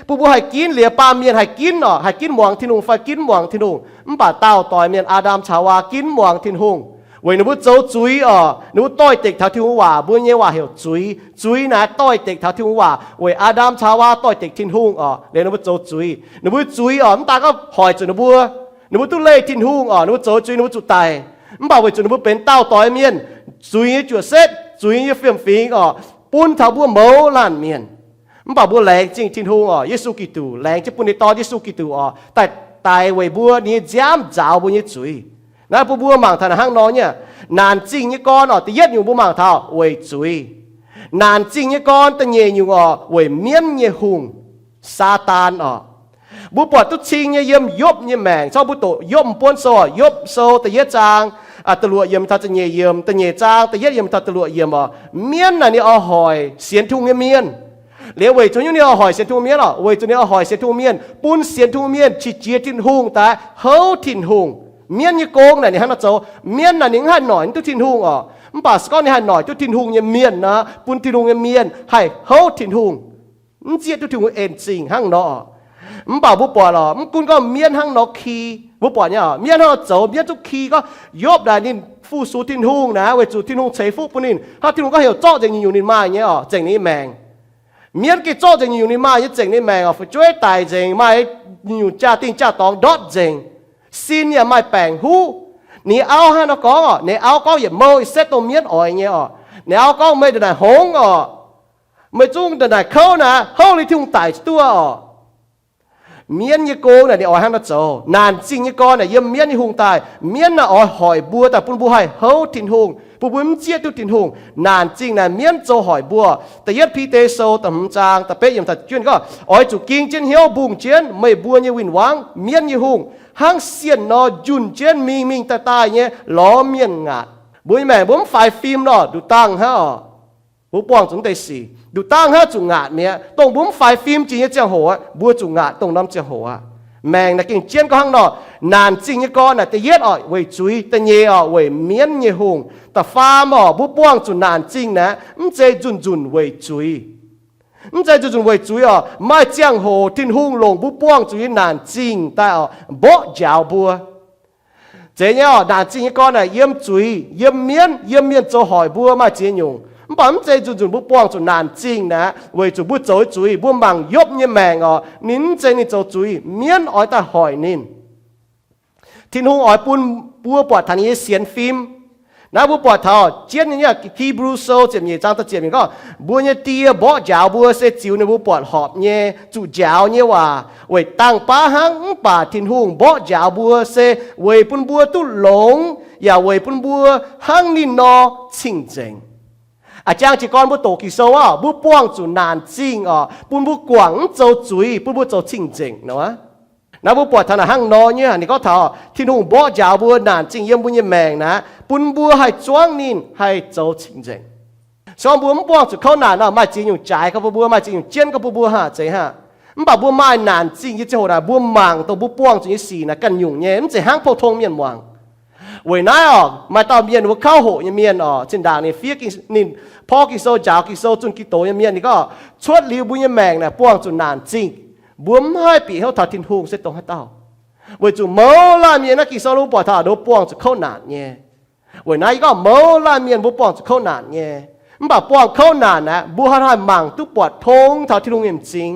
Bun mbuo haih ginv liuz, baamh mienh haih ginv oc, haih ginv muangx Tin-Hungh fai ginv muangx Tin-Hungh. Mv baac daauh doix mienh Aa^ndam caux Haawaa ginv muangx Tin-Hungh. Weic ninh mbuo zoux zuiz oc, ninh mbuo doix-dekc taux Tin-Hungh waac, mbuo nyei waac heuc zuiz. Zuiz naaic doix-dekc taux Tin-Hungh waac, weic Aa^ndam caux Haawaa doix-dekc Tin-Hungh oc, liuz ninh mbuo zoux zuiz. Ninh mbuo zuiz oc, mv daaih gorngv hoic zuqc ninh mbuo. Ninh mbuo duqv leih Tin-Hungh oc, ninh mbuo zoux zuiz, ninh mbuo zuqc daic. Mv baac weic zuqc ninh mbuo benx daauh doix mienh, zuiz nyei juoqc setv, zuiz nyei fiem-fingx oc, bun taux mbuo mouz laanh mienh. Mv baac mbuo laengz zingh Tin-Hungh oc, Yesu Giduc, laengz jienv bun ninh dorn Yesu Giduc oc, daaih daix weic mbuo, ninh nyei nziaamv nzaaux mbuo nyei zuiz. Naaiv bun mbuo mangc taux naaic hnangv nor nyei. Naanc zingh nyei gorn oc, da'yietv nyungc mbuo mangc taux weic zuiz. Naanc zingh nyei gorn da'nyeic nyungc oc, weic mienv nyei hungh, Saadaan oc. Mbuo buatc duqv cing nyei yiem Yopv nyei maengc, corc mbuo doqc Yopv m'buonv sou oc, Yopv sou da'yietv zaang da'luoqc yiemc taux da'nyeic yiemc, da'nyeic zaang da'yietv yiemc taux da'luoqc yiemc oc. Mienv naaic ninh oix hoic sienx Tin-Hungh nyei mienh. Liuz weic zuqc nyungc ninh oix hoic sienx Tin-Hungh mienh oc, weic zuqc ninh oix hoic sienx Tin-Hungh mienh, bun sienx Tin-Hungh mienh qiex jiez Tin-Hungh daaih houv Tin-Hungh. Mienv nyei gong naaic ninh hnangv nor zoux. Mienv naaic ninh mv haih noic duqv Tin-Hungh oc. Mv baac se gorngv ninh haih noic duqv Tin-Hungh nyei mienh nor, bun Tin-Hungh nyei mienh haih houv Tin-Hungh, mv zieqv duqv Tin-Hungh en zingh hnangv nor. Mv baac mbuo buatc lorqc, mv gunv gorngv mienv hnangv nor ki, mbuo buatc nyei oc, mienv hnangv nor zoux, mienv zungv ki gorngv Yopv naaic ninh fu-sux Tin-Hungh naaic, weic zuqc Tin-Hungh ceix fuqv bun ninh, hnangv Tin-Hungh gorngv heuc zorqv nzengc nyungc-nyungc ninh maaih nyei oc, zengc ninh nyei maengc. Mienv gengh zorqv nzengc nyungc-nyungc ninh maaih nyei, zengc ninh maengc oc, fu'jueiv daic nzengc, maaih nyungc-nyungc jaa-dingh jaa-dorngx ndortv nzengc. Sin yaac maaih baengc huv. Ninh auv hnangv nor gorngv oc, ninh auv gorngv yietc mouh setv dongh mienv oix nyei oc. Ninh auv gorngv, meih ndongc naaic hngongx oc, meih zungv ndongc naaic kouv naaic, houv liuz Tin-Hungh daic duqv oc. Mienv nyei gong naaic ninh oix hnangv nor zoux. Naanc zingh nyei gorn naaic yiem mienv nyei hungh daaih. Mienv naaic oix hoic mbuo daaih bun mbuo haih houv Tin-Hungh, bun mbuo mv zieqv duqv Tin-Hungh. Naanc zingh naaic mienv zoux hoic mbuo. Da'yietv Bide Sou da'hmz zaang da'betv yiemc taux juov gorngv, oix zuqc ging jienv hnyouv mbungh jienv meih mbuo nyei win-wangv, mienv nyei hungh, hnangv sienh nor njunh jienv mingh mingh daaih daaih nyei lorz mienh ngaatc. Mbuo nyei maengc mbuo mv faix fim nor, nduqc dangh hnangv oc. Mbuo buangh zuqc mv deix sic, nduqc dangh hnangv zuqc ngaatc mi'aqv. Dongh mbuo mv faix fim jiex nyei ziangh hoc aqv, mbuo zuqc ngaatc dongh norm ziangh hoc aqv. Maengc naaic gengh jienv gorngv hnangv nor. Naanc zingh nyei gorn naaic da'yietv oc weic zuiz, da'nyeic oc weic mienv nyei hungh, da'faam oc mbuo buangh zuqc naanc zingh naaic mv zeiz nzunc-nzunc weic zuiz. Mv zeiz nzunc-nzunc weic zuiz oc. Maaih ziangh hoc Tin-Hungh longc mbuo buangh zuqc nyei naanc zingh daaih oc mborqv njaaux mbuo. Zeiz nyei oc, naanc zingh nyei gorn naaic yiem zuiz, yiem mienv, yiem mienh zoux hoic mbuo maaih ziex nyungc. Mv baac mv zeiz nzunc-nzunc mbuo buangh zuqc naanc zingh naaic weic zuqc mbuo zoux zuiz. Mbuo mangc Yopv nyei maengc oc, ninh mv zeiz ninh zoux zuiz, mienv oix daaih hoic ninh. Tin-Hungh oix bun mbuo buatc taux ninh nyei sienx fim. Naaiv mbuo buatc taux jienv nyei Hipv^lu Sou ziepc nyeic zaang da'ziepc yiemc gorngv, mbuo nyei die mborqv njaaux mbuo se ziux ninh mbuo buatc horpc nyei, zuqc njaaux nyei waac, weic dangh baav hnangv. Mv baac Tin-Hungh mborqv njaaux mbuo se weic bun mbuo duqv longx, yaac weic bun mbuo hnangv ninh nor cing-nzengc. A'jang jiez gorn mbuo doqc Ging-Sou oc, mbuo buangh zuqc naanc zingh oc, bun mbuo guangc mv zoux zuiz, bun mbuo zoux cing-nzengc nor. Naaiv mbuo buatc taux naaic hnangv nor nyei, ninh gorngv taux Tin-Hungh mborqv njaaux mbuo naanc zingh yiem mbuo nyei maengc naaic, bun mbuo haih zuangv ninh haih zoux cing-nzengc. Se gorngv mbuo mv buangh zuqc kouv naanc nor, maaih ziex nyungc jaaix gorngv bun mbuo, maaih ziex nyungc jienv gorngv bun mbuo haah, zeiz haah. Mv baac mbuo maaih naanc zingh nyei ziangh hoc naaic, mbuo mangc dongh mbuo buangh zuqc nyei sic naaic ganh nyungc nyei, mv zeiz hnangv pou-tong mienh muangx. Weic naaiv oc, maaih dauh mienh wuov kauv hoqc nyei mienh oc, zinh ndaangc ninh fiev ninh porv Ging-Sou, njaaux Ging-Sou, zunh Giduc nyei mienh, ninh gorngv cuotv liuz mbuo nyei maengc naaic buangh zuqc naanc zingh, mbuo mv haih bieqc hnyouv taux Tin-Hungh se dongh haaix dauh. Weic zuqc mouz laanh mienh naaiv Ging-Sou mbuo buatc taux ndoqv buangh zuqc kouv naanc nyei. Weic naaiv yie gorngv mouz laanh mienh mbuo buangh zuqc kouv naanc nyei. Mv baac buangh kouv naanc aeqv, mbuo haih haih mangc duqv buatc tong taux Tin-Hungh nyei m'zing.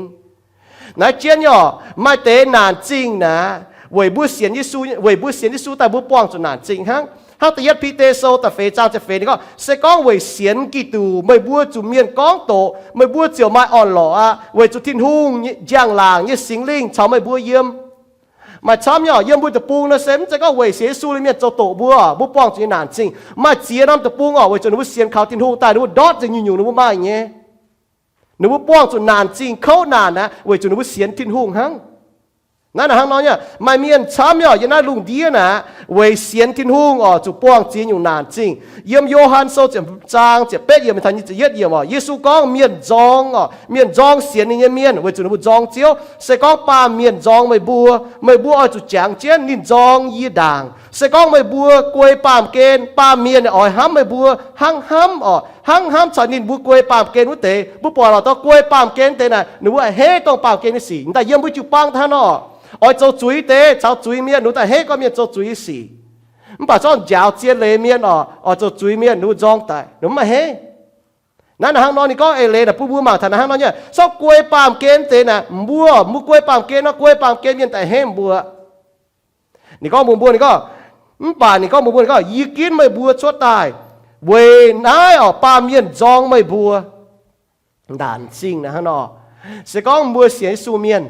Naaiv jienv nyei oc, maaih deix naanc zingh naaic, weic mbuo sienx Yesu, weic mbuo sienx Yesu daaih mbuo buangh zuqc naanc zingh hnangv. Hnangv da'yietv Bide Sou da'feix zaang ziepc feix ninh gorngv, se gorngv weic sienx Giduc meih mbuo zuqc mienh gorngv doqc, meih mbuo ziouc maaih orn-lorqc aqv, weic zuqc Tin-Hungh njang-laangc nyei Singx Lingh caux meih mbuo yiem. Maaih camv nyei oc, yiem mbuo deic-bung nor se mv zeiz gorngv weic sienx Yesu nyei mienh zoux doqc mbuo, mbuo buangh zuqc nyei naanc zingh. Maaih ziex norm deic-bung oc, weic zuqc ninh mbuo sienx kaux Tin-Hungh daaih, ninh mbuo ndortv nzengc nyungc-nyungc ninh mbuo maaih nyei. Ninh mbuo buangh zuqc naanc zingh kouv naanc aqv, weic zuqc ninh mbuo sienx Tin-Hungh hnangv. Naaiv naaic hnangv nor nyei, maaih mienh camv nyei oc, yiem naaiv lungh ndiev naaic, weic sienx Tin-Hungh oc, zuqc buangh ziex nyungc naanc zingh. Yiem Yo^han Sou ziepc zaang ziepc betv yiemc taux nyic ziepc yietv yiemc oc, Yesu gorngv, mienh nzorng oc, mienh nzorng sienx ninh nyei mienh, weic zuqc ninh mbuo nzorng Ziouv. Se gorngv baamh mienh nzorng meih mbuo, meih mbuo oix zuqc jangx jienv ninh nzorng yie ndaangc. Se gorngv meih mbuo guei baamh gen, baamh mienh oix hnamv meih mbuo hnangv hnamv oc, hnangv hnamv caux ninh mbuo guei baamh gen wuov deix. Mbuo buatc lorqc, dorh guei baamh gen deix naaic, ninh mbuo a'hneiv dongh baamh gen nyei sic. Daaih yiem mbuo jiu-baang hnangv nor, oix zoux zuiz deix caux zuiz mienh, ninh mbuo daaih a'hneiv gorngv mienh zoux zuiz nyei sic. Mv baac zorqv njaaux zien leiz mienh oc, oix zoux zuiz mienh, ninh mbuo nzorng daic, ninh mbuo mv a'hneiv. Naaiv naaic hnangv nor ninh gorngv eix leiz naaic bun mbuo mangc taux naaic hnangv nor nyei, zorqv guei baamh gen deix naaic, mbuo, mbuo guei baamh gen nor, guei baamh gen mienh daaih a'hneiv mbuo. Ninh gorngv mbuox mbuo, ninh gorngv, mv baac ninh gorngv mbuox mbuo, ninh gorngv, yie ginv meih mbuo cuotv daaih, weic naaiv oc, baamh mienh nzorng meih mbuo. Naanc zingh naaic hnangv nor, se gorngv mbuo sienx Yesu mienh,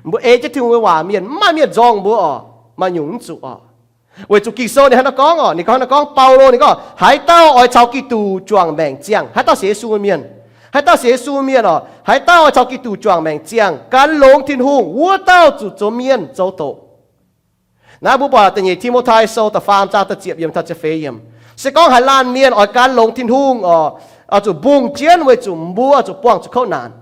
mbuo ei jienv Tin-Hungh nyei waac mienh, mv maaih mienh nzorng mbuo oc, maaih nyungc mv zuqc oc. Weic zuqc Ging-Sou ninh hnangv nor gorngv oc, ninh gorngv hnangv nor gorngv, Baulo ninh gorngv, haaix dauh oix caux Giduc juangc maengc ziangh, haaix dauh sienx Yesu mienh, haaix dauh sienx Yesu mienh oc, haaix dauh oix caux Giduc juangc maengc ziangh, gan longx Tin-Hungh, wuov dauh zuqc zoux mienh zoux doqc. Naaiv mbuo buatc da'nyeic Ti^mo^tai Sou da'faam zaang da'ziepc yiemc taux ziepc feix yiemc. Se gorngv haaix laanh mienh oix gan longx Tin-Hungh oc, oix zuqc mbungh jienv weic zuqc mbuo oix zuqc buangh zuqc kouv naanc.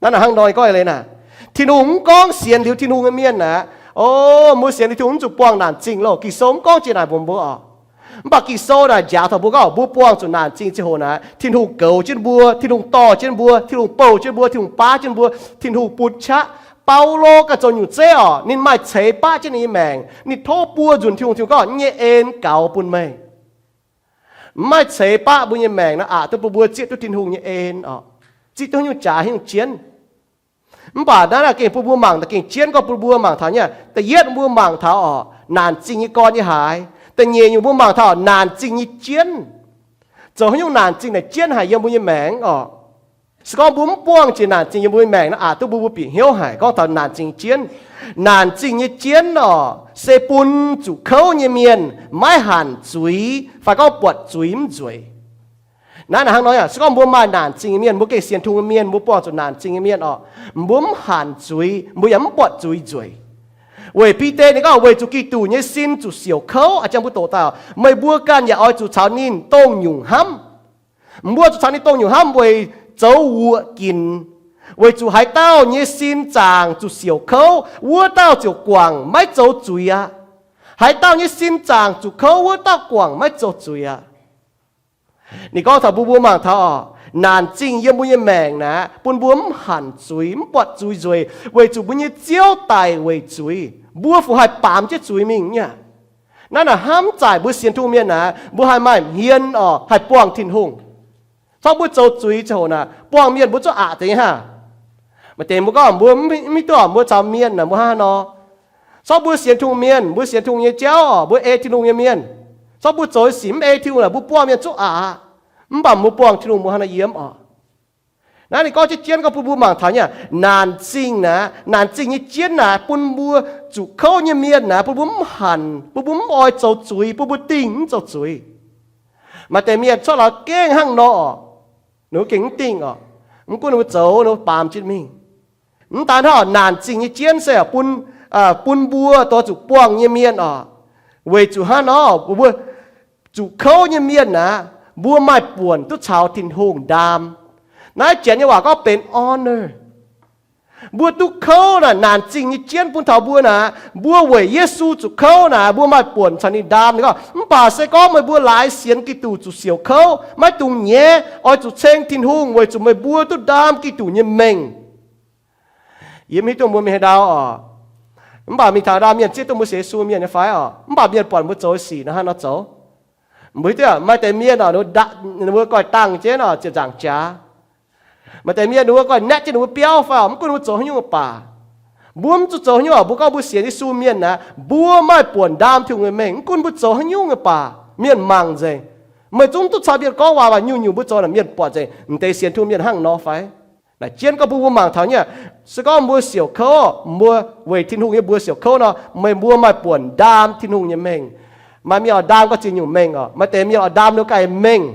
Naaiv naaic hnangv nor gorngv eix leiz naaic, Tin-Hungh mv gorngv sienx liuz Tin-Hungh nyei mienh aqv, o, mbuo sienx liuz Tin-Hungh mv zuqc buangh naanc zingh loh. Ging-Sou mv gorngv jiex naaic mbuox mbuo oc. Mv baac Ging-Sou naaic njaaux taux mbuo gorngv mbuo buangh zuqc naanc zingh ziangh hoc naaic, Tin-Hungh goux jienv mbuo, Tin-Hungh dorh jienv mbuo, Tin-Hungh bouh jienv mbuo, Tin-Hungh baav jienv mbuo, Tin-Hungh bun qaqv. Baulo ganh zoux nyungc zeiv oc, ninh maaih ceix baqv jienv ninh nyei maengc, ninh tov buo nzunc Tin-Hungh, Tin-Hungh gorngv, yie nyei en gaux bun meih. Mv maaih ceix baqv mbuo nyei maengc nor, aqc duqv bun mbuo zieqv duqv Tin-Hungh nyei en oc, zieqv duqv haaix nyungc jaax haaix nyungc jienv. Mv baac naaiv naaic gengh bun mbuo mangc, gengh jienv gorngv bun mbuo mangc taux nyei. Da'yietv mbuo mangc taux oc, naanc zingh nyei gorn yiem haaix. Da'nyeic nyungc mbuo mangc taux naanc zingh nyei jienv. Zoux haaix nyungc naanc zingh naaic jienv haic yiem mbuo nyei maengc oc. Se gorngv mbuo mv buangh jiex naanc zingh yiem mbuo nyei maengc nor, aqc duqv mbuo mbuo bieqc hnyouv haic. Gorngv taux naanc zingh jienv, naanc zingh nyei jienv oc, se bun zuqc kouv nyei mienh maiv hanc zuiz fai gorngv buatc zuiz mv nzueic. Naaiv naaic hnangv nor, se gorngv mbuo maaih naanc zingh nyei mienh, mbuo gengh sienx Tin-Hungh nyei mienh, mbuo buangh zuqc naanc zingh nyei mienh oc, mbuo mv hanc zuiz, mbuo yaac mv buatc zuiz nzueic. Weic Bide ninh gorngv, weic zuqc Giduc nyei sin zuqc siouc kouv, a'jang mbuo doqc daaih, meih mbuo ganh yaac oix zuqc caux ninh dongh nyungc hnamv. Mbuo zuqc caux ninh dongh nyungc hnamv weic zoux wuoqc ginc. Weic zuqc haaix dauh nyei sin zaangc zuqc siouc kouv, wuov dauh ziouc guangc maiv zoux zuiz aqv. Haaix dauh nyei sin zaangc zuqc kouv, wuov dauh guangc maiv zoux zuiz aqv. Ninh gorngv taux mbuo, mbuo mangc taux oc, naanc zingh yiem mbuo nyei maengc naaic bun mbuo mv hanc zuiz, mv buatc zuiz nzueic, weic zuqc mbuo nyei Ziouv daic weic zuiz. Mbuo fungc haih baamz jienv zuiz mingh nyei aqv. Naaiv naaic hnamv zaaic mbuo sienx Tin-Hungh mienh naaic, mbuo haih maaih hmien oc, haih buangh Tin-Hungh. Corc mbuo zoux zuiz ziangh hoc naaic, buangh mienh mbuo zungv aqc deix nyei hnangv. Maaih deix mbuo gorngv mbuo mv hiuv duqv mbuo caux mienh naaic mbuo hnangv haaix nor. Corc mbuo sienx Tin-Hungh mienh, mbuo sienx Tin-Hungh nyei jauv oc, mbuo ei Tin-Hungh nyei mienh. Corc mbuo zoux nyei sic mv ei Tin-Hungh naaic, mbuo buangh mienh zungv aqc. Mv baac mbuo buangh Tin-Hungh mbuo hnangv haaix nor yiem oc. Naaiv ninh gorngv jienv jienv gorngv bun mbuo mangc taux nyei, naanc zingh naaic, naanc zingh nyei jienv naaic bun mbuo zuqc kouv nyei mienh naaic, bun mbuo mv hanc, bun mbuo mv oix zoux zuiz, bun mbuo dingh mv zoux zuiz. Maaih deix mienh corc lorz gengh hnangv nor oc, ninh mbuo gengh mv dingh oc. Mv gunv ninh mbuo zoux, ninh mbuo baamz jienv mingh. Mv daan hnangv, naanc zingh nyei jienv se bun, bun mbuo dongh zuqc buangh nyei mienh oc, weic zuqc hnangv nor, mbuo zuqc kouv nyei mienh naaic, mbuo maaih buonc duqv caux Tin-Hungh ndaam. Naaiv janx nyei waac gorngv benx honor. Mbuo duqv kouv naaic, naanc zingh nyei jienv bun taux mbuo naaic, mbuo weic Yesu zuqc kouv naaic, mbuo maaih buonc caux ninh ndaam. Ninh gorngv, mv baac se gorngv meih mbuo laaix sienx Giduc zuqc siouc kouv, maiv dungx nyaiv, oix zuqc ceng Tin-Hungh weic zuqc meih mbuo duqv ndaam Giduc nyei mengh. Yie mv hiuv duqv mbuo mingh haaix ndau oc. Mv baac mingh taux haaix ndau mienh zieqv duqv mbuo sienx Yesu mienh nyei fai oc? Mv baac mienh buatc mbuo zoux sic nor hnangv nor zoux. Mbuo hiuv duqv maaih deix mienh oc, ninh mbuo goix dangh jienv oc, ziepc nzaangc jaax. Maaih deix mienh ninh mbuo ganh naetv jienv ninh mbuo biauv fai oc, mv gunv mbuo zoux haaix nyungc baac, mbuo mv zuqc zoux haaix nyungc oc, mbuo gorngv mbuo sienx Yesu mienh naaic, mbuo maaih buonc ndaam Tin-Hungh nyei mengh. Mv gunv mbuo zoux haaix nyungc baac, mienh mangc nzengc. Meih zungv duqv caux mienh gorngv waac, waac nyungc-nyungc mbuo zoux naaic mienh buatc nzengc. M'deix sienx Tin-Hungh mienh hnangv nor fai? Naaic jienv gorngv mbuo, mbuo mangc taux nyei, se gorngv mbuo siouc kouv, mbuo weic Tin-Hungh nyei mbuox siouc kouv nor, meih mbuo maaih buonc ndaam Tin-Hungh nyei mengh. Maaih mienh oix ndaam gauh ziex nyungc mengh oc. Maaih deix mienh oix ndaam ninh ganh mengh.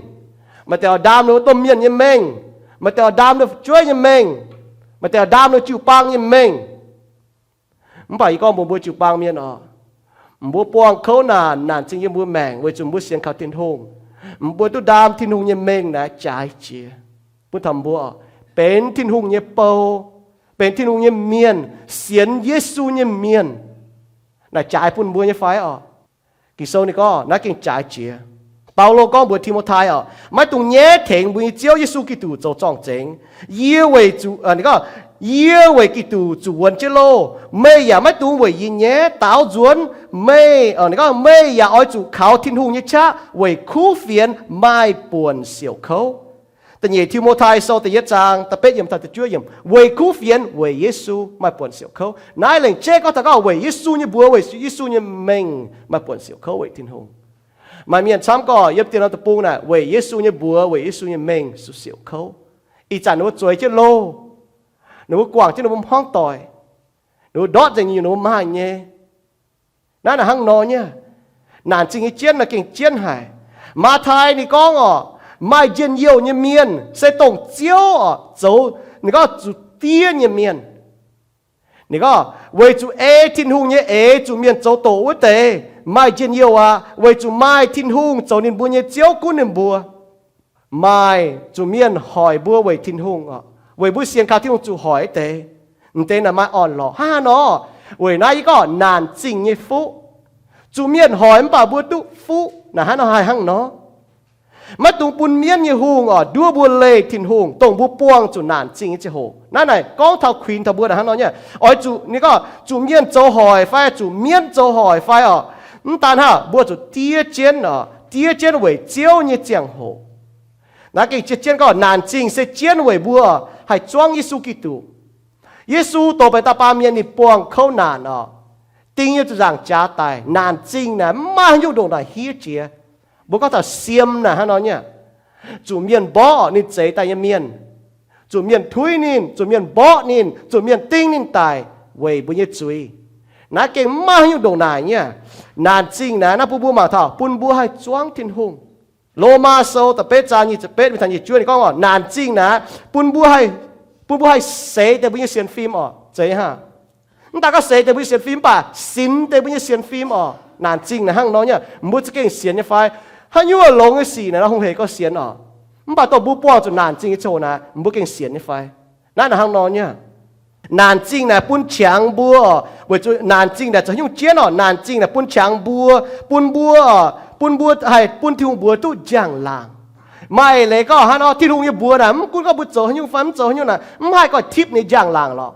Maaih deix oix ndaam ninh domh mienh nyei mengh. Maaih deix oix ndaam ninh fu'jueiv nyei mengh. Maaih deix oix ndaam ninh jiu-baang nyei mengh. Mv baac yie gorngv mbuox mbuo jiu-baang mienh oc, mbuo buangh kouv naanc, naanc zingh yiem mbuo maengc weic zuqc mbuo sienx kaux Tin-Hungh. Mbuo duqv ndaam Tin-Hungh nyei mengh naaic jaaix jiex bun taux mbuo oc, benx Tin-Hungh nyei bou, benx Tin-Hungh nyei mienh, sienx Yesu nyei mienh. Naaic jaaix bun mbuo nyei fai oc? Ging-Sou ninh gorngv naaiv gengh jaaix jiex. Baulo gorngv mbuox Ti^mo^tai oc, maiv dungx nyaiv tengx mbuo nyei Ziouv Yesu Giduc zoux zorng-zengx. Yie weic zuqc, ninh gorngv, yie weic Giduc zuqc wuonx jienv loh. Meih yaac maiv dungx weic yie nyaiv. Daaux nzuonx meih, ninh gorngv, meih yaac oix zuqc kaux Tin-Hungh nyei qaqv weic kuv fienx maaih buonc siouc kouv. Da'nyeic Ti^mo^tai Sou da'yietv zaang da'betv yiemc taux da'juov yiemc, weic kuv fienx weic Yesu maaih buonc siouc kouv. Naaiv lengc jeiv gorngv taux gorngv weic Yesu nyei mbuox, weic Yesu nyei mengh maaih buonc siouc kouv weic Tin-Hungh. Maaih mienh camv gorngv yiem dien norm deic-bung naaic weic Yesu nyei mbuox, weic Yesu nyei mengh zuqc siouc kouv. Ih zanc ninh mbuo zueiz jienv loh, ninh mbuo guangc jienv ninh mbuo hmuangv doic, ninh mbuo ndortv nzengc nyei, ninh mbuo maaih nyei. Naaiv naaic hnangv nor nyei. Naanc zingh nyei jienv naaic gengh jienv haic. Matv^tai ninh gorngv oc, maaih njien-youh nyei mienh se dongh Ziouv oc zoux, ninh gorngv zuqc diev nyei mienh. Ninh gorngv weic zuqc ei Tin-Hungh nyei eix zuqc mienh zoux doqc wuov deix maaih njien-youh aqv, weic zuqc maaih Tin-Hungh zoux ninh mbuo nyei Ziouv gunv ninh mbuo. Maaih zuqc mienh hoic mbuo weic Tin-Hungh oc, weic mbuo sienx kaux Tin-Hungh zuqc hoic wuov deix. M'deix naaic maaih orn-lorqc hnangv haaix nor? Weic naaiv yie gorngv naanc zingh nyei fuqv. Zuqc mienh hoic mv baac mbuo duqv fuqv, naaic hnangv nor haih hnangv nor. Maiv dungx bun mienv nyei hungh oc nduov mbuo leih Tin-Hungh, dongh mbuo buangh zuqc naanc zingh nyei ziangh hoc. Naaiv naaic gorngv taux kuinx taux mbuo naaic hnangv nor nyei. Oix zuqc, ninh gorngv zuqc mienh zoux hoic fai zuqc mienv zoux hoic fai oc, mv daan hnangv, mbuo zuqc diev jienv oc, diev jienv weic Ziouv nyei ziangh hoc. Naaiv gengh jienv gorngv naanc zingh se jienv weic mbuo haih zuangv Yesu Giduc. Yesu dorh benx dauh baamh mienh, ninh buangh kouv naanc oc, ding nyei zuqc nzaangc jaax daic. Naanc zingh naaic mv maaih haaix nyungc ndongc naaic hiev jiex. Mbuo gorngv taux siem naaic hnangv nor nyei. Zuqc mienh mborqv ninh zeix daaih nyei mienh, zuqc mienh tuiv ninh, zuqc mienh mborqv ninh, zuqc mienh ding ninh daic weic mbuo nyei zuiz. Naaiv gengh mv maaih haaix nyungc ndongc naaic nyei. Naanc zingh naaic naaiv bun mbuo mangc taux bun mbuo haih zuangv Tin-Hungh. Lomaa Sou da'betv zaang nyic ziepc betv mingh taux nyic ziepc juov ninh gorngv, naanc zingh naaic bun mbuo haih, bun mbuo haih seix deix mbuo nyei sienx fim oc. Zeiz hnangv. Mv daan gorngv seix deix mbuo nyei sienx fim mv baac sinx deix mbuo nyei sienx fim oc. Naanc zingh naaic hnangv nor nyei. Mbuo za'gengh sienx nyei fai? Haaix nyungc longx nyei sic naaic nor hungh hec gorngv sienx oc. Mv baac dongh mbuo buangh zuqc naanc zingh nyei ziangh hoc naaic, mbuo gengh sienx nyei fai? Naaiv naaic hnangv nor nyei. Naanc zingh naaic bun qangx mbuo oc, weic zuqc naanc zingh naaic zoux haaix nyungc jienv oc. Naanc zingh naaic bun qangx mbuo, bun mbuo oc, bun mbuo haih bun Tin-Hungh mbuox duqv njang-laangc. Maaih eix leiz gorngv hnangv nor, Tin-Hungh nyei mbuox naaic mv gunv gorngv mbuo zoux haaix nyungc fai mv zoux haaix nyungc naaic mv haih gorngv tipv ninh njang-laangc lorqc.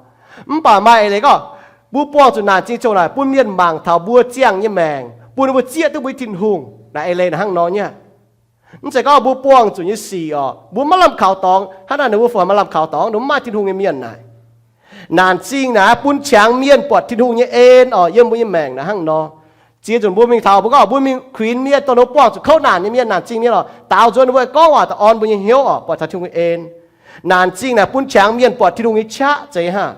Mv baac maaih eix leiz gorngv mbuo buangh zuqc naanc zingh ziangh hoc naaic bun mienh mangc taux mbuo ziangh nyei maengc, bun mbuo zieqv duqv mbuo nyei Tin-Hungh. Naaiv eix leiz naaic hnangv nor nyei. Mv zeiz gorngv mbuo buangh zuqc nyei sic oc, mbuo maiv lamh kaux dorngx. Hnangv naaic ninh mbuo fungc maiv lamh kaux dorngx, ninh mbuo mv maaih Tin-Hungh nyei mienh naaic. Naanc zingh naaic bun qangx mienh buatc Tin-Hungh nyei en oc yiem mbuo nyei maengc naaic hnangv nor. Ziex nzunc mbuo mingh taux mbuo gorngv mbuo mingh kuinx mienh, dongh ninh mbuo buangh zuqc kouv naanc nyei mienh, naanc zingh mienh oc, daaux nzuonx ninh mbuo gorngv waac daaih orn mbuo nyei hnyouv oc, buatc taux Tin-Hungh nyei en. Naanc zingh naaic bun qangx mienh buatc Tin-Hungh nyei qaqv. Zeiz hnangv.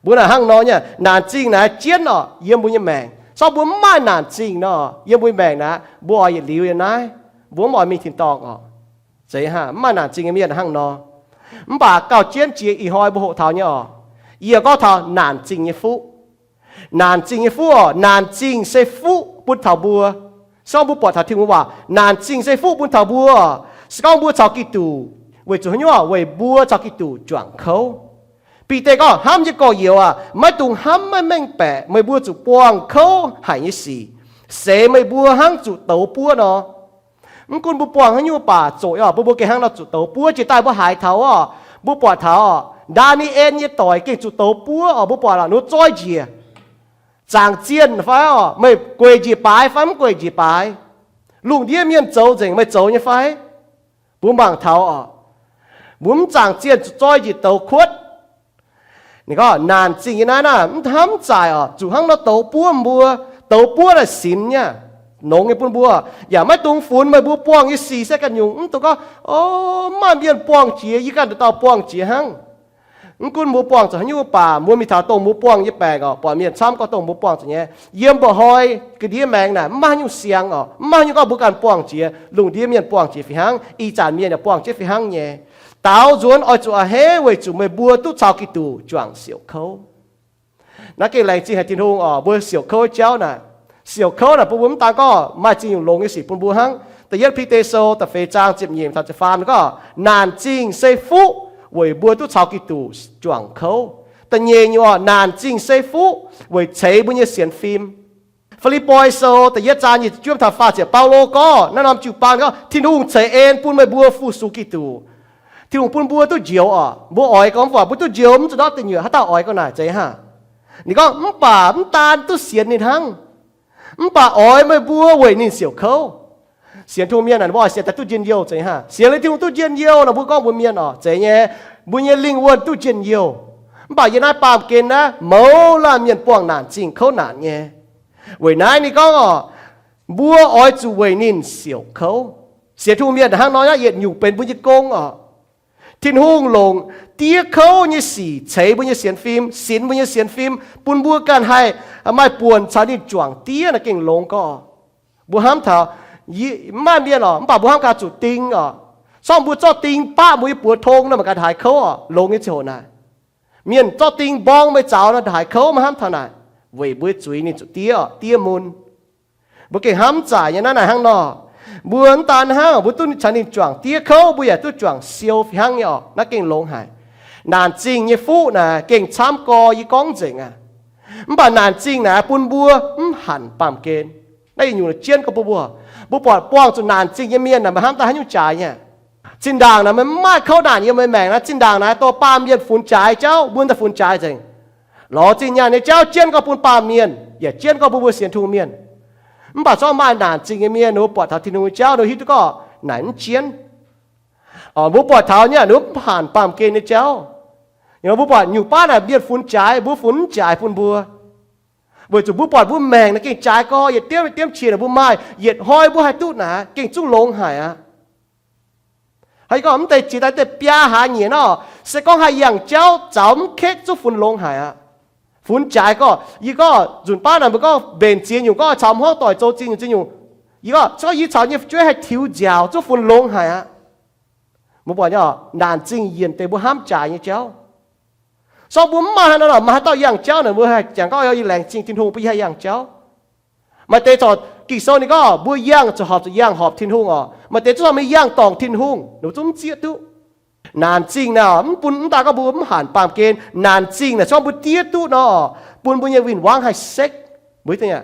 Mbuo naaic hnangv nor nyei, naanc zingh naaic jienv oc yiem mbuo nyei maengc. Sorng mbuo mv maaih naanc zingh nor, yiem mbuo nyei maengc naaic mbuo oix yietc liuz yiem naaiv, mbuo mv oix mingh tin-dorngh oc. Zeiz hnangv, mv maaih naanc zingh nyei mienh hnangv nor. Mv baac gauh jienv jiex ih hnoi mbuo hoqc taux nyei oc, yie gorngv taux naanc zingh nyei fuqv. Naanc zingh nyei fuqv oc, naanc zingh se fuqv bun taux mbuo. Se gorngv mbuo buatc taux Tin-Hungh waac, naanc zingh se fuqv bun taux mbuo. Se gorngv mbuo caux Giduc, weic zuqc haaix nyungc? Weic mbuo caux Giduc juangc kouv. Bide gorngv, hnamv nyei gorx-youz aac, maiv dungx hnamv maiv mengh baeqc meih mbuo zuqc buangh kouv haic nyei sic, seix meih mbuo hnangv zuqc douz buov nor. Mv gunv mbuo buangh haaix nyungc baac zoqc oc, mbuo mbuo gengh hnangv nor zuqc douz buov. Jiex daaih mbuo haiz taux oc, mbuo buatc taux oc, Ndaa^ni^en nyei doic gengh zuqc douz buov oc. Mbuo buatc lorqc, ninh mbuo zoi njiec, zaangc zienh fai oc, meih gueic njiec baaix fai mv gueic njiec baaix? Lungh ndiev mienh zoux nzengc, meih zoux nyei fai? Mbuo mangc taux oc, Mbuo mv zaangc zienh zuqc zoi njiec douz kuotv. Ninh gorngv naanc zingh nyei naaiv naaiv mv hnamv zaaic oc, zuqc hnangv nor douz buov mbuo. Douz buov naaic sinx nyei, longx nyei bun mbuo, yaac maiv dungx funx meih mbuo buangh nyei sic se ganh nyungc. Mv dungx gorngv, o, mv maaih mienh buangh jiex, yie ganh dauh dauh buangh jiex hnangv. Mv gunv mbuo buangh zuqc haaix nyungc mv baac mbuo mingh taux dongh mbuo buangh nyei baengc oc, buatc mienh camv gorngv dongh mbuo buangh zuqc nyei. Yiem mba'hnoi ga'ndiev maengx naaic mv maaih haaix nyungc siang oc, mv maaih haaix nyungc gorngv mbuo ganh buangh jiex. Lungh ndiev mienh buangh jiex fih hnangv, ih zanc mienh yaac buangh jiex fih hnangv nyei. Daaux nzuonx oix zuqc a'hneiv weic zuqc meih mbuo duqv caux Giduc juangc siouc kouv. Naaiv gengh laengz zingh haic Tin-Hungh oc, mbuo siouc kouv jauv naaic. Siouc kouv naaic bun mbuo mv daan gorngv maaih zingh nyungc longx nyei sic bun mbuo hnangv. Da'yietv Bide Sou da'feix zaang ziepc nyeic taux ziepc faam gorngv, naanc zingh se fuqv weic mbuo duqv caux Giduc juangc kouv. Da'nyeic nyungc oc, naanc zingh se fuqv weic ceix mbuo nyei sienx fim. Fi^lipv^poi Sou da'yietv zaang nyic ziepc juov taux faah ziepc, Baulo gorngv naaiv norm jiu-baang gorngv, Tin-Hungh ceix en bun meih mbuo fu-sux Giduc. Tin-Hungh bun mbuo duqv njoux oc. Mbuo oix gorngv mv baac mbuo duqv njoux mv zuqc ndortv deic nyuoqc haaix dauh oix gorngv naaic zeiz hnangv. Ninh gorngv, mv baac mv daan duqv sienx ninh hnangv, mv baac oix meih mbuo weic ninh siouc kouv. Sienx Tin-Hungh mienh naaic mbuo oix sienx daaih duqv njien-youh zeiz hnangv. Sienx liuz Tin-Hungh duqv njien-youh nor mbuo gorngv mbuo mienh oc, zeiz nyei, mbuo nyei lingh wuonh duqv njien-youh. Mv baac yiem naaiv baamh gen naaiv mouz laanh mienh buangh naanc zingh kouv naanc nyei. Weic naaiv ninh gorngv oc, mbuo oix zuqc weic ninh siouc kouv. Sienx Tin-Hungh mienh hnangv nor aqv, yietc nyungc benx mbuo nyei gong oc. Tin-Hungh longc diev kouv nyei sic ceix mbuo nyei sienx fim, sinx mbuo nyei sienx fim, bun mbuo ganh haih maaih buonc caux ninh juangc diev naaiv gengh longx gorqv. Mbuo hnamv taux, mv maaih mienh oc, mv baac mbuo hnamv gaax zuqc ding oc. Sorng mbuo zorqv ding baqv mbuo nyei buoz tong nor, mangc gaax haaix kouv oc, longx nyei ziangh hoc naaic. Mienh zorqv ding mborng meih zaux nor, haaix kouv maiv hnamv taux naaic, weic mbuo zuiz ninh zuqc diev oc, diev mun. Mbuo gengh hnamv zaaic nyei naaiv naaic hnangv nor. Mbuo mv daan hnangv mbuo duqv caux ninh juangc diev kouv, mbuo yaac duqv juangc siou fih hnangv nyei oc. Naaiv gengh longx haic. Naanc zingh nyei fuqv naaic gengh camv gorx yie gorngv nzengc aqv. Mv baac naanc zingh naaic bun mbuo mv hanc baamh gen. Naaiv yietc nyungc jienv gorx bun mbuo. Mbuo buatc buangh zuqc naanc zingh nyei mienh naaic meih hnamv daaih haaix nyungc jaaix nyei? Zinh ndaangc naaic meih mv maaih kouv naanc yiem meih maengc naaiv, zinh ndaangc naaic dongh baamh mienh funx jaaix jauv, mbuo daaih funx jaaix nzengc. Lorz zingh nyaanh nyei jauv jienv gorx bun baamh mienh, yaac jienv gorx bun mbuo sienx Tin-Hungh mienh. Mv baac zorqv maaih naanc zingh nyei mienh, ninh mbuo buatc taux Tin-Hungh nyei jauv, ninh mbuo hiuv duqv gorngv naaic mv jienv. Mbuo buatc taux nyei ninh mbuo mv hanc baamh gen nyei jauv. Mbuo buatc nyungc baav naaic mienh funx jaaix, mbuo funx mv jaaix bun mbuo. Weic zuqc mbuo buatc mbuo maengc naaic gengh jaaix gorx, yietc diemv yietc diemv qiex naaic mbuo maaih, yietc hnoi mbuo haih duqv naaic gengh zungv longx haic aqv. Haaix gorngv mv deix jiex daaih deix biaa hlaax nyieqc nor, se gorngv haih yangh jauv zaux mv kekv zungv funx longx haic aqv. Funx jaaix gorx, yie gorngv nzunc baav naaic mbuo gorngv mbenc ziex nyungc gorngv caux hmuangv doic zoux ziex nyungc ziex nyungc, yie gorngv se gorngv yie caux nyei fu'jueiv haih tiux nziaauc zungv funx longx haic aqv. Mbuo buatc nyei oc, naanc zingh yienc deix mbuo hnamv jaaix nyei jauv. Sorng mbuo mv maaih haaix nor, maaih haaix dauh yangh jauv naaic mbuo haih jangx gorngv yie laengz zingh Tin-Hungh bun yie haih yangh jauv. Maaih deix corc Ging-Sou ninh gorngv mbuo yangh zuqc horpc zuqc yangh horpc Tin-Hungh oc. Maaih deix zungv mingh yangh dorngc Tin-Hungh, ninh mbuo zungv mv zieqv duqv. Naanc zingh naaic mv bun, mv daan gorngv mbuo mv hanc baamh gen. Naanc zingh naaic se gorngv mbuo diev duqv nor, bun mbuo nyei win-wangv haih sekv. Mbuo hiuv duqv nyei,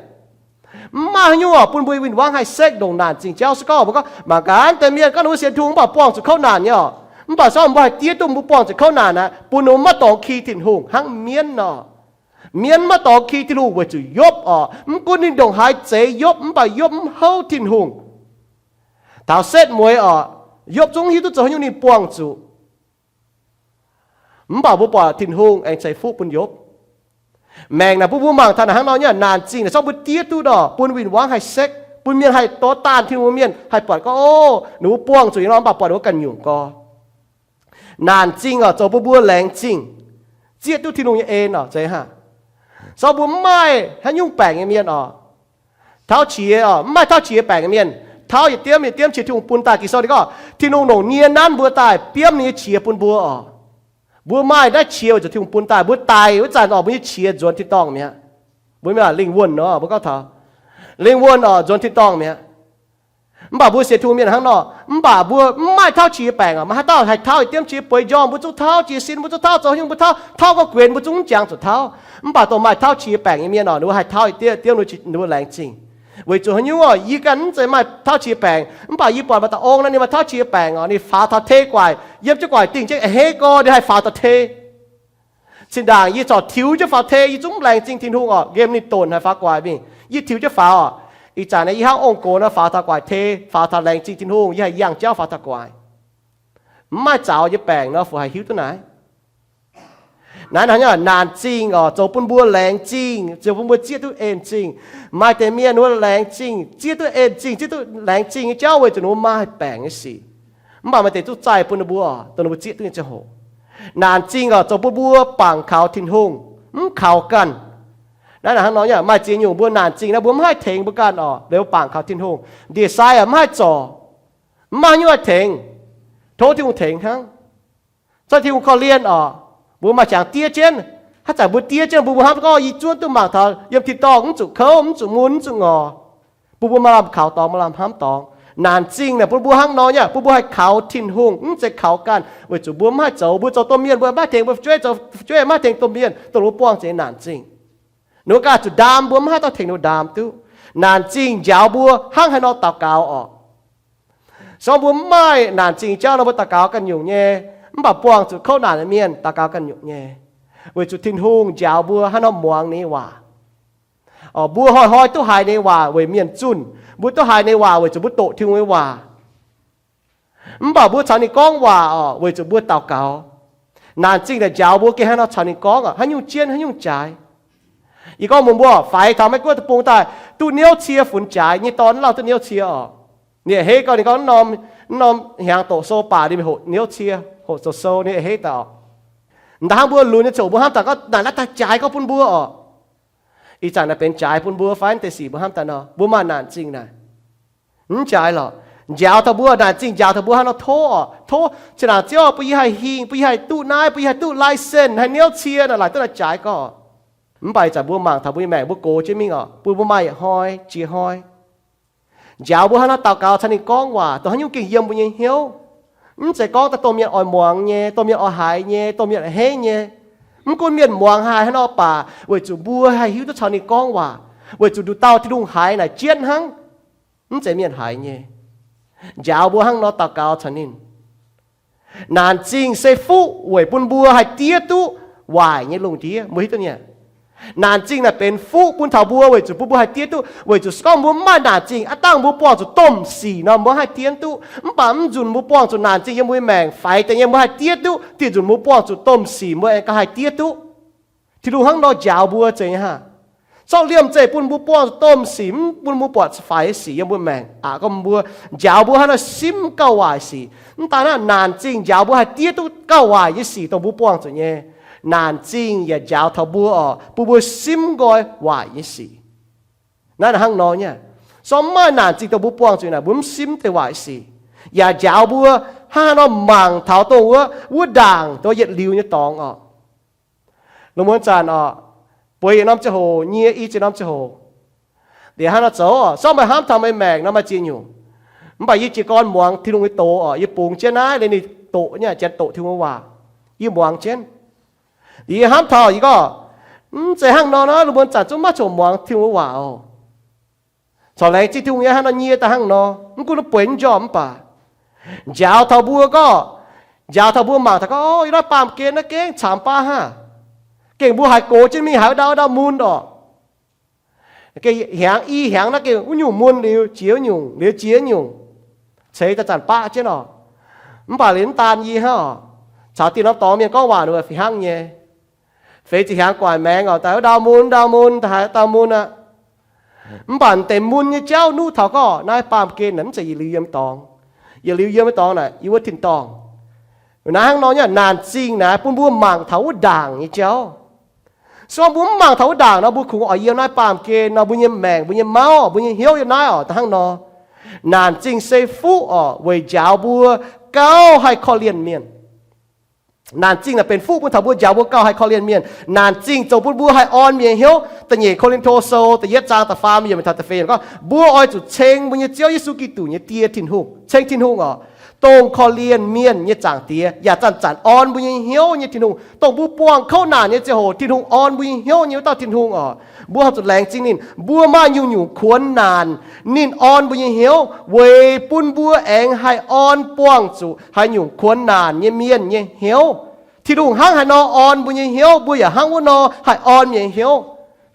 mv maaih haaix nyungc oc bun mbuo nyei win-wangv haih sekv ndongc naanc zingh jauv. Se gorngv mbuo gorngv mangc gaax deix mienh gorngv ninh mbuo sienx Tin-Hungh mv baac buangh zuqc kouv naanc nyei oc, mv baac se gorngv mbuo haih diev duqv mbuo buangh zuqc kouv naanc naaic, bun ninh mbuo maiv dorngx ki Tin-Hungh hnangv mienv nor. Mienv maiv dorngx ki Tin-Hungh weic zuqc Yopv oc. Mv gunv ninh ndongc haaix zeix Yopv, mv baac Yopv mv houv Tin-Hungh. Taux setv mueiz oc, Yopv zungv hiuv duqv zoux haaix nyungc ninh buangh zuqc. Mv baac mbuo buatc Tin-Hungh aengx ceix fuqv bun Yopv. Maengc naaic bun mbuo mangc taux naaic hnangv nor nyei, naanc zingh naaic zorqv mbuo diev duqv nor, bun win-wangv haih sekv, bun mienh haih dorh daanh Tin-Hungh mienh haih buatc gorngv, o, ninh mbuo buangh zuqc nyei nor, mv baac buatc ninh mbuo ganh nyungc gorx. Naanc zingh oc, zoux bun mbuo laengz zingh, zieqv duqv Tin-Hungh nyei en oc, zeiz hnangv. Sorng mbuo mv maaih haaix nyungc baengc nyei mienh oc, tauv qiex oc, mv maaih tauv qiex baengc nyei mienh, tauv yietc diemv yietc diemv qiex Tin-Hungh bun daaih. Ging-Sou ninh gorngv Tin-Hungh longc nie nanv mbuo daaih biomv ninh nyei qiex bun mbuo oc. Mbuo maaih naaiv qiex weic zuqc Tin-Hungh bun daaih mbuo daic wuov zanc oc, mbuo nyei qiex nzuonx tin-dorngh mi'aqv. Mbuo mienh lingh wuonh nor, mbuo gorngv taux lingh wuonh oc, nzuonx tin-dorngh mi'aqv. Mv baac mbuo sienx Tin-Hungh mienh hnangv nor, mv baac mbuo mv maaih tauv qiex baengc oc. Maaih haaix dauh haih tauv yietc diemv qiex bueix njormh mbuo zungv tauv, jiez sin mbuo zungv tauv, zoux haaix nyungc mbuo tauv, tauv gorngv guenx mbuo zungv mv jangx zuqc tauv. Mv baac dongh maaih tauv qiex baengc nyei mienh oc, ninh mbuo haih tauv yietc diemv, ninh mbuo laengz zingh. Weic zuqc haaix nyungc oc, yie ganh mv zeiz maaih tauv qiex baengc, mv baac yie buatc maaih dauh ong naaiv ninh maaih tauv qiex baengc oc, ninh faaux taux tei guaic, yiem jienv guaic dingh jienv a'hneiv gorx ninh haih faaux taux tei. Zinh ndaangc yie corc tiux jienv faaux tei, yie zungv mv laengz zingh Tin-Hungh oc, nqemh ninh donc haih faaux guaic mingh, yie tiux jienv faaux oc. Ih zanc naaiv yie hnangv ong-gox nor faaux taux guaic tei, faaux taux laengz zingh Tin-Hungh, yie haih yangh jauv faaux taux guaic. Mv maaih zaux nyei baengc nor, fu haih hiuv duqv naaiv? Naaiv hnangv naaic, naanc zingh oc, zoux bun mbuo laengz zingh, zoux bun mbuo zieqv duqv en-zingh. Maaih deix mienh wuov laengz zingh, zieqv duqv en-zingh, zieqv duqv laengz zingh nyei jauv weic zuqc ninh mbuo maaih baengc nyei sic. Mv baac maaih deix duqv zaih bun ninh mbuo, dongh ninh mbuo zieqv duqv nyei ziangh hoc. Naanc zingh oc, zoux bun mbuo bangc kaux Tin-Hungh, mv kaux ganh. Naaiv hnangv nor, maaih ziex nyungc mbuo naanc zingh naaiv mbuo mv haih tengx mbuo ganh oc, liuz bangc kaux Tin-Hungh. Ndie-sai mv haih zorc, mv maaih nyungc haih tengx. Tov Tin-Hungh tengx hnangv. Cuotv Tin-Hungh korv-lienh oc, mbuo maaih qangx diev jienv. Haaix zanc mbuo diev jienv, mbuo mbuo hnamv gorngv yie zuov duqv mangc taux yiem tin-dorngh mv zuqc kouv, mv zuqc mun, mv zuqc ngorc. Bun mbuo maaih lamh kaux dorngx, maaih lamh hnamv dorngx. Naanc zingh naaic bun mbuo hnangv nor nyei, bun mbuo haih kaux Tin-Hungh, mv zeiz kaux ganh, weic zuqc mbuo mv haih zoux. Mbuo zoux domh mienh mbuo mv haih tengx mbuo fu'jueiv, zoux fu'jueiv mv haih tengx domh mienh, dongh mbuo buangh zuqc nyei naanc zingh. Ninh mbuo ganh zuqc ndaam mbuo, mv haih dorh tengx ninh mbuo ndaam duqv. Naanc zingh njaaux mbuo hnangv haaix nor daux gaux oc. Se gorngv mbuo mv maaih naanc zingh jauv nor, mbuo daux gaux ganh nyungc nyei. Mv baac buangh zuqc kouv naanc nyei mienh daux gaux ganh nyungc nyei, weic zuqc Tin-Hungh njaaux mbuo hnangv nor muangx ninh nyei waac. Mbuo hnoi-hnoi duqv haiz ninh nyei waac weic mienh zunh. Mbuo duqv haiz ninh nyei waac weic zuqc mbuo doqc Tin-Hungh nyei waac. Mv baac mbuo caux ninh gorngv waac oc, weic zuqc mbuo daux gaux. Naanc zingh naaic njaaux mbuo gengh hnangv nor caux ninh gorngv oc, haaix nyungc jienv, haaix nyungc jaaix. Yie gorngv mbuox mbuo, faix taux Meiv Guoqv deic-bung daaih, duqv niouv cie funx jaaix nyei dorn lauh duqv niouv cie oc. Ninh yaac hei gau, ninh gorngv, mv norm hnyangx doqc sou baac ninh hoqc niouv cie, hoqc zoux sou, ninh yaac hei daaih oc. M'daaih hnangv mbuo lunx nyei ziangh hoc mbuo hnamv daaih gorngv naaic naaiv daaih jaaix gorngv bun mbuo oc. Ih zanc naaic benx jaaix bun mbuo fai deix sic mbuo hnamv daaih nor, mbuo maaih naanc zingh naaic. Mv jaaix lorqc. Njaaux taux mbuo, naanc zingh njaaux taux mbuo hnangv nor tov oc. Tov, zinh ndaangc Ziouv, bun yie haih hingh, bun yie haih duqv naaiv, bun yie haih duqv license, haih niouv cie nor, laaic duqv naaiv jaaix gorngv. Mv baac ih zanc mbuo mangc taux mbuo nyei maengc mbuo gox jienv mingh oc, bun mbuo maaih yietc hnoi jiex hnoi. Njaaux mbuo hnangv nor daux gaux caux ninh gorngv waac, dongh haaix nyungc gengh yiem mbuo nyei hnyouv. Mv zeiz gorngv daaih dongh mienh oix muangx nyei, dongh mienh oix haiz nyei, dongh mienh oix heiv nyei. Mv gunv mienh muangx haaix hnangv nor baac, weic zuqc mbuo haih hiuv duqv caux ninh gorngv waac, weic zuqc nduqc dauh Tin-Hungh haiz naaic jienv hnangv, mv zeiz mienh haiz nyei. Njaaux mbuo hnangv nor daux gaux caux ninh. Naanc zingh se fuqv weic bun mbuo haih diev duqv waaic nyei lungh ndiev. Mbuo hiuv duqv nyei, naanc zingh naaic benx fuqv bun taux mbuo weic zuqc bun mbuo haih diev duqv. Weic zuqc se gorngv mbuo mv maaih naanc zingh, aav dangh mbuo buangh zuqc domh sic nor, mbuo haih diev duqv. Mv baac mv nzunc mbuo buangh zuqc naanc zingh yiem mbuo nyei maengc faix deix nyei, mbuo haih diev duqv. Dieh nzunc mbuo buangh zuqc domh sic, mbuo aengx gauh haih diev duqv. Tin-Hungh hnangv nor njaaux mbuo zeiz nyei haah. Zorqv liemh zeih bun mbuo buangh zuqc domh sic, mv bun mbuo buatc faix sic yiem mbuo maengc aqc. Gorngv mbuo, njaaux mbuo hnangv nor simv gauh waaic sic. Mv daan hnangv, naanc zingh njaaux mbuo haih diev duqv gauh waaic nyei sic dongh mbuo buangh zuqc nyei. Naanc zingh yaac njaaux taux mbuo oc, bun mbuo simv nqoi waaic nyei sic. Naaiv hnangv nor nyei. Se gorngv mv maaih naanc zingh dongh mbuo buangh zuqc naaic, mbuo mv simv deix waaic sic. Yaac njaaux mbuo hnangv haaix nor mangc taux dongh wuov, wuov ndaangc dongh yietc liuz nyei dorngx oc. Lungh muonz zanc oc, bueix yietc norm ziangh hoc, nyie i ziex norm ziangh hoc, liuz hnangv nor zoux oc. Se gorngv meih hnamv taux meih maengc nor maaih ziex nyungc. Mv baac yie jiez gorn muangx Tin-Hungh nyei doz oc, yie bungx jienv naaiv, liuz ninh doqc nyei, janx doqc Tin-Hungh waac, yie muangx jienv. Liuz yie hnamv taux yie gorngv, mv zeiz hnangv nor nor, lungh muonz zanc zungv maiv corc muangx Tin-Hungh waac oc. Corc laengz zingh Tin-Hungh nyei hnangv nor nyie daaih hnangv nor, mv gunv bueix mv njormh mv baac njaaux taux mbuo gorngv, njaaux taux mbuo mangc taux gorngv, o, yie naaiv baamh gen naaiv gengh camx baav hnangv. Gengh mbuo haiz gox jienv mingh haiz wuov ndau wuov ndau mun oc. Gengh hnyangx i hnyangx naaiv gengh wuov nyungc mun liuz jiex wuov nyungc, liuz jiex wuov nyungc, ceix daaih zanc baqv jienv oc. Mv baac liuz mv daan yie hnangv oc, caux dieh norm dorngx mienh gorngv waac ninh mbuo fih hnangv nyei. Feix ziepc hnyangx gu'nguaaic maengx oc, daaih wuov ndau mun, ndau mun, daaih haiz wuov ndau mun aqv. Mv baac deix mun nyei jauv nuqv taux gorngv naaiv baamh gen naaic mv zeiz yietc liuz yiem dorngx. Yietc liuz yiem nyei dorngx naaic yie wuov tin-dorngh. Naaiv hnangv nor nyei, naanc zingh naaiv bun mbuo mangc taux wuov ndaangc nyei jauv. Se gorngv mbuo mv mangc taux wuov ndaangc nor, mbuo kungx oix yiem naaiv baamh gen nor, mbuo nyei maengc, mbuo nyei mauv, mbuo nyei hnyouv yiem naaiv oc, da'hnangv nor. Naanc zingh se fuqv oc, weic njaaux mbuo gauh haih korv-lienh mienh. Naanc zingh naaic benx fuqv bun taux mbuo, njaaux mbuo gauh haih korv-lienh mienh. Naanc zingh zoux bun mbuo haih orn mienh hnyouv. Da'nyeic Ko^lin^to Sou da'yietv zaang da'faam yiemc taux da'feix yiemc gorngv, mbuo oix zuqc ceng mbuo nyei Ziouv Yesu Giduc nyei die Tin-Hungh, ceng Tin-Hungh oc, dongh korv-lienh mienh nyei Zaangc Diex, yaac zanc-zanc orn mbuo nyei hnyouv nyei Tin-Hungh. Dongh mbuo buangh kouv naanc nyei ziangh hoc, Tin-Hungh orn mbuo nyei hnyouv nyei wuov dauh Tin-Hungh oc. Mbuo haih zuqc laengz zingh ninh. Mbuo maaih nyungc-nyungc kuonx naanc, ninh orn mbuo nyei hnyouv weic bun mbuo aengx haih orn buangh zuqc haaix nyungc kuonx naanc nyei mienh nyei hnyouv. Tin-Hungh hnangv haaix nor orn mbuo nyei hnyouv, mbuo yaac hnangv wuov nor haih orn mienh nyei hnyouv.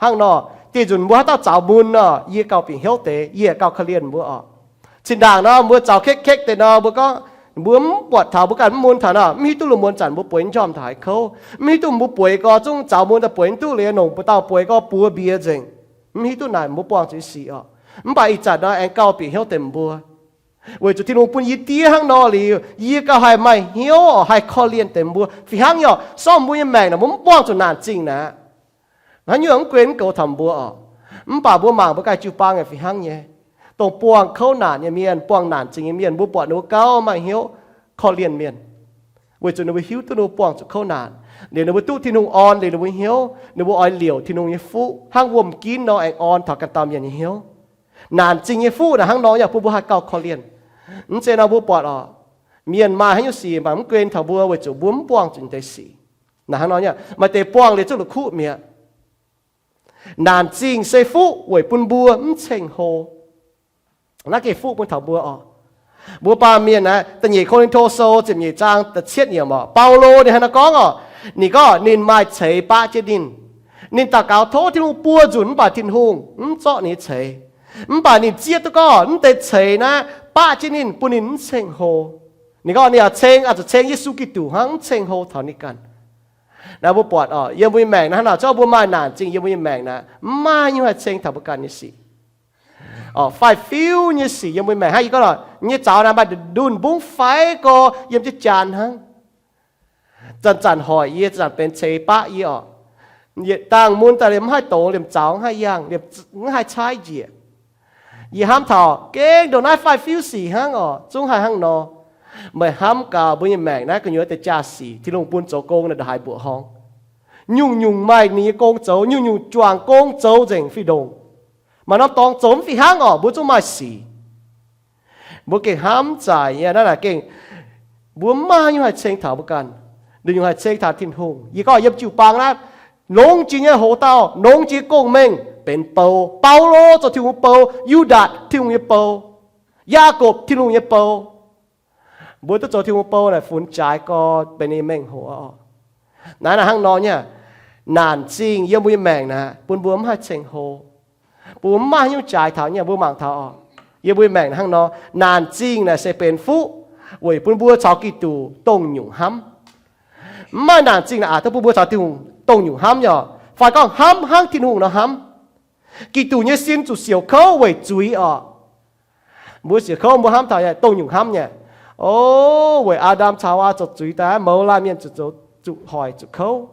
Hnangv nor, dieh nzunc mbuo haaix dauh zaux mun nor, yie gauh bieqc hnyouv deix, yie gauh korv-lienh mbuo oc. Zinh ndaangc nor mbuo zaux kekv-kekv deix nor, mbuo gorngv, Mbuo mv buatc taux mbuo ganh mv mun taux nor, mv hiuv duqv lungh muonz zanc mbuo bueix njormh taux haaix kouv. Mv hiuv duqv mbuo bueix gau zungv zaux mun daaih bueix mv duqv liuz, nongc mbuo dauh bueix gau buoz mbiez nzengc. Mv hiuv duqv naaic mbuo buangh zuqc nyei sic oc. Mv baac ih zanc nor aengx gauh bieqc hnyouv deix mbuo, weic zuqc Tin-Hungh bun yie diev hnangv nor liuz, yie gauh haih maaih hnyouv oc, haih korv-lienh deix mbuo. Fih hnangv nyei oc, sorng mbuo nyei maengc naaic mbuo mv buangh zuqc naanc zingh naaic. Haaix nyungc mv guen mv goux taux mbuo oc. Mv baac mbuo mangc mbuo ganh jiu-baang yaac fih hnangv nyei. Dongh buangh kouv naanc nyei mienh, buangh naanc zingh nyei mienh, mbuo buatc ninh mbuo gauh maaih hnyouv korv-lienh mienh, weic zuqc ninh mbuo hiuv duqv ninh mbuo buangh zuqc kouv naanc liuz, ninh mbuo duqv Tin-Hungh orn liuz ninh mbuo hnyouv, ninh mbuo oix liouc Tin-Hungh nyei fuqv hnangv wuom-ginv nor aengx orn taux ganh dauh mienh nyei hnyouv. Naanc zingh nyei fuqv naaic hnangv nor yaac bun mbuo haih gauh korv-lienh. Mv zeiz nor mbuo buatc oc, mienh maaih haaix nyungc sic mv baac mv guen taux mbuo weic zuqc mbuo mv buangh zuqc deix sic. Naaic hnangv nor nyei, maaih deix buangh liuz zungv la'kuqv mi'aqv. Naanc zingh se fuqv weic bun mbuo mv ceng-hlo. Naaiv gengh fuqv bun taux mbuo oc. Mbuo baamh mienh naaiv, da'nyeic Ko^lin^to Sou ziepc nyeic zaang da'cietv yiemc oc, Baulo ninh hnangv naaiv gorngv oc, ninh gorngv ninh maaih ceix baqv jienv ninh. Ninh daux gaux tov Tin-Hungh buo nzunc mv baac Tin-Hungh mv zorqv ninh nyei ceix. Mv baac ninh zieqv duqv gorngv mv deix ceix naaiv baqv jienv ninh, bun ninh mv ceng-hlo. Ninh gorngv ninh yaac ceng, oix zuqc ceng Yesu Giduc hnangv, mv ceng-hlo taux ninh ganh. Naaiv mbuo buatc oc, yiem mbuo nyei maengc naaiv hnangv nor, zorqv mbuo maaih naanc zingh yiem mbuo nyei maengc naaiv, mv maaih haaix nyungc haih ceng taux mbuo ganh nyei sic. Oc, faix-fiuv nyei sic yiem mbuo nyei maengc hnangv yie gorngv oc, nyei zaux naaiv maaih ndunh mbungv faix gorx yiem jienv jaan hnangv. Zanc-zanc hoic yie, zanc-zanc benx ceix baqv yie oc. Yietc dangh mun daaih liemh mv haih dox, liemh zaux mv haih yangh, liemh mv haih caaiv njiec. Yie hnamv taux gengh ndongc naaiv faix-fiuv sic hnangv oc, zungv haih hnangv nor. Meih hnamv gaax mbuo nyei maengc naaiv gu'nyuoz deix jaa-sic Tin-Hungh bun zoux gong naaic ndongc haaix mbuoqc horngh. Nyungc-nyungc maaih ninh nyei gong zoux, nyungc-nyungc juangc gong zoux nzengc fih ndongc. Maaih norm dorngx zoux mv fih hnangv oc, mbuo zungv maaih sic. Mbuo gengh hnamv zaaic nyei, naaiv naaic gengh mbuo mv maaih haaix nyungc haih ceng taux mbuo ganh. Nduqc nyungc haih ceng taux Tin-Hungh. Yie gorngv yiem jiu-baang naaiv, longx jiex nyei hoc dauh, longx jiex gong-mengh benx bou. Baulo zoux Tin-Hungh bou, Yu^ndaatc Tin-Hungh nyei bou, Yaagorpc Tin-Hungh nyei bou. Mbuo duqv zoux Tin-Hungh bou naaic funx jaaix gorx benx ninh mengh hoc oc. Naaiv naaic hnangv nor nyei, naanc zingh yiem mbuo nyei maengc naaic bun mbuo mv haih ceng-hlo. Bun mbuo mv maaih haaix nyungc jaaix taux nyei, mbuo mangc taux oc. Yiem mbuo nyei maengc naaic hnangv nor, naanc zingh naaic se benx fuqv weic bun mbuo caux Giduc dongh nyungc hnamv. Mv maaih naanc zingh naaic aqc duqv bun mbuo caux Tin-Hungh dongh nyungc hnamv nyei oc, fai gorngv hnamv hnangv Tin-Hungh nor hnamv. Giduc nyei sin zuqc siouc kouv weic zuiz oc. Mbuo siouc kouv mbuo hnamv taux dongh nyungc hnamv nyei. O, weic Aa^ndam caux Haawaa zoux zuiz daaih, mouz laanh mienh zuqc zoux, zuqc hoic, zuqc kouv.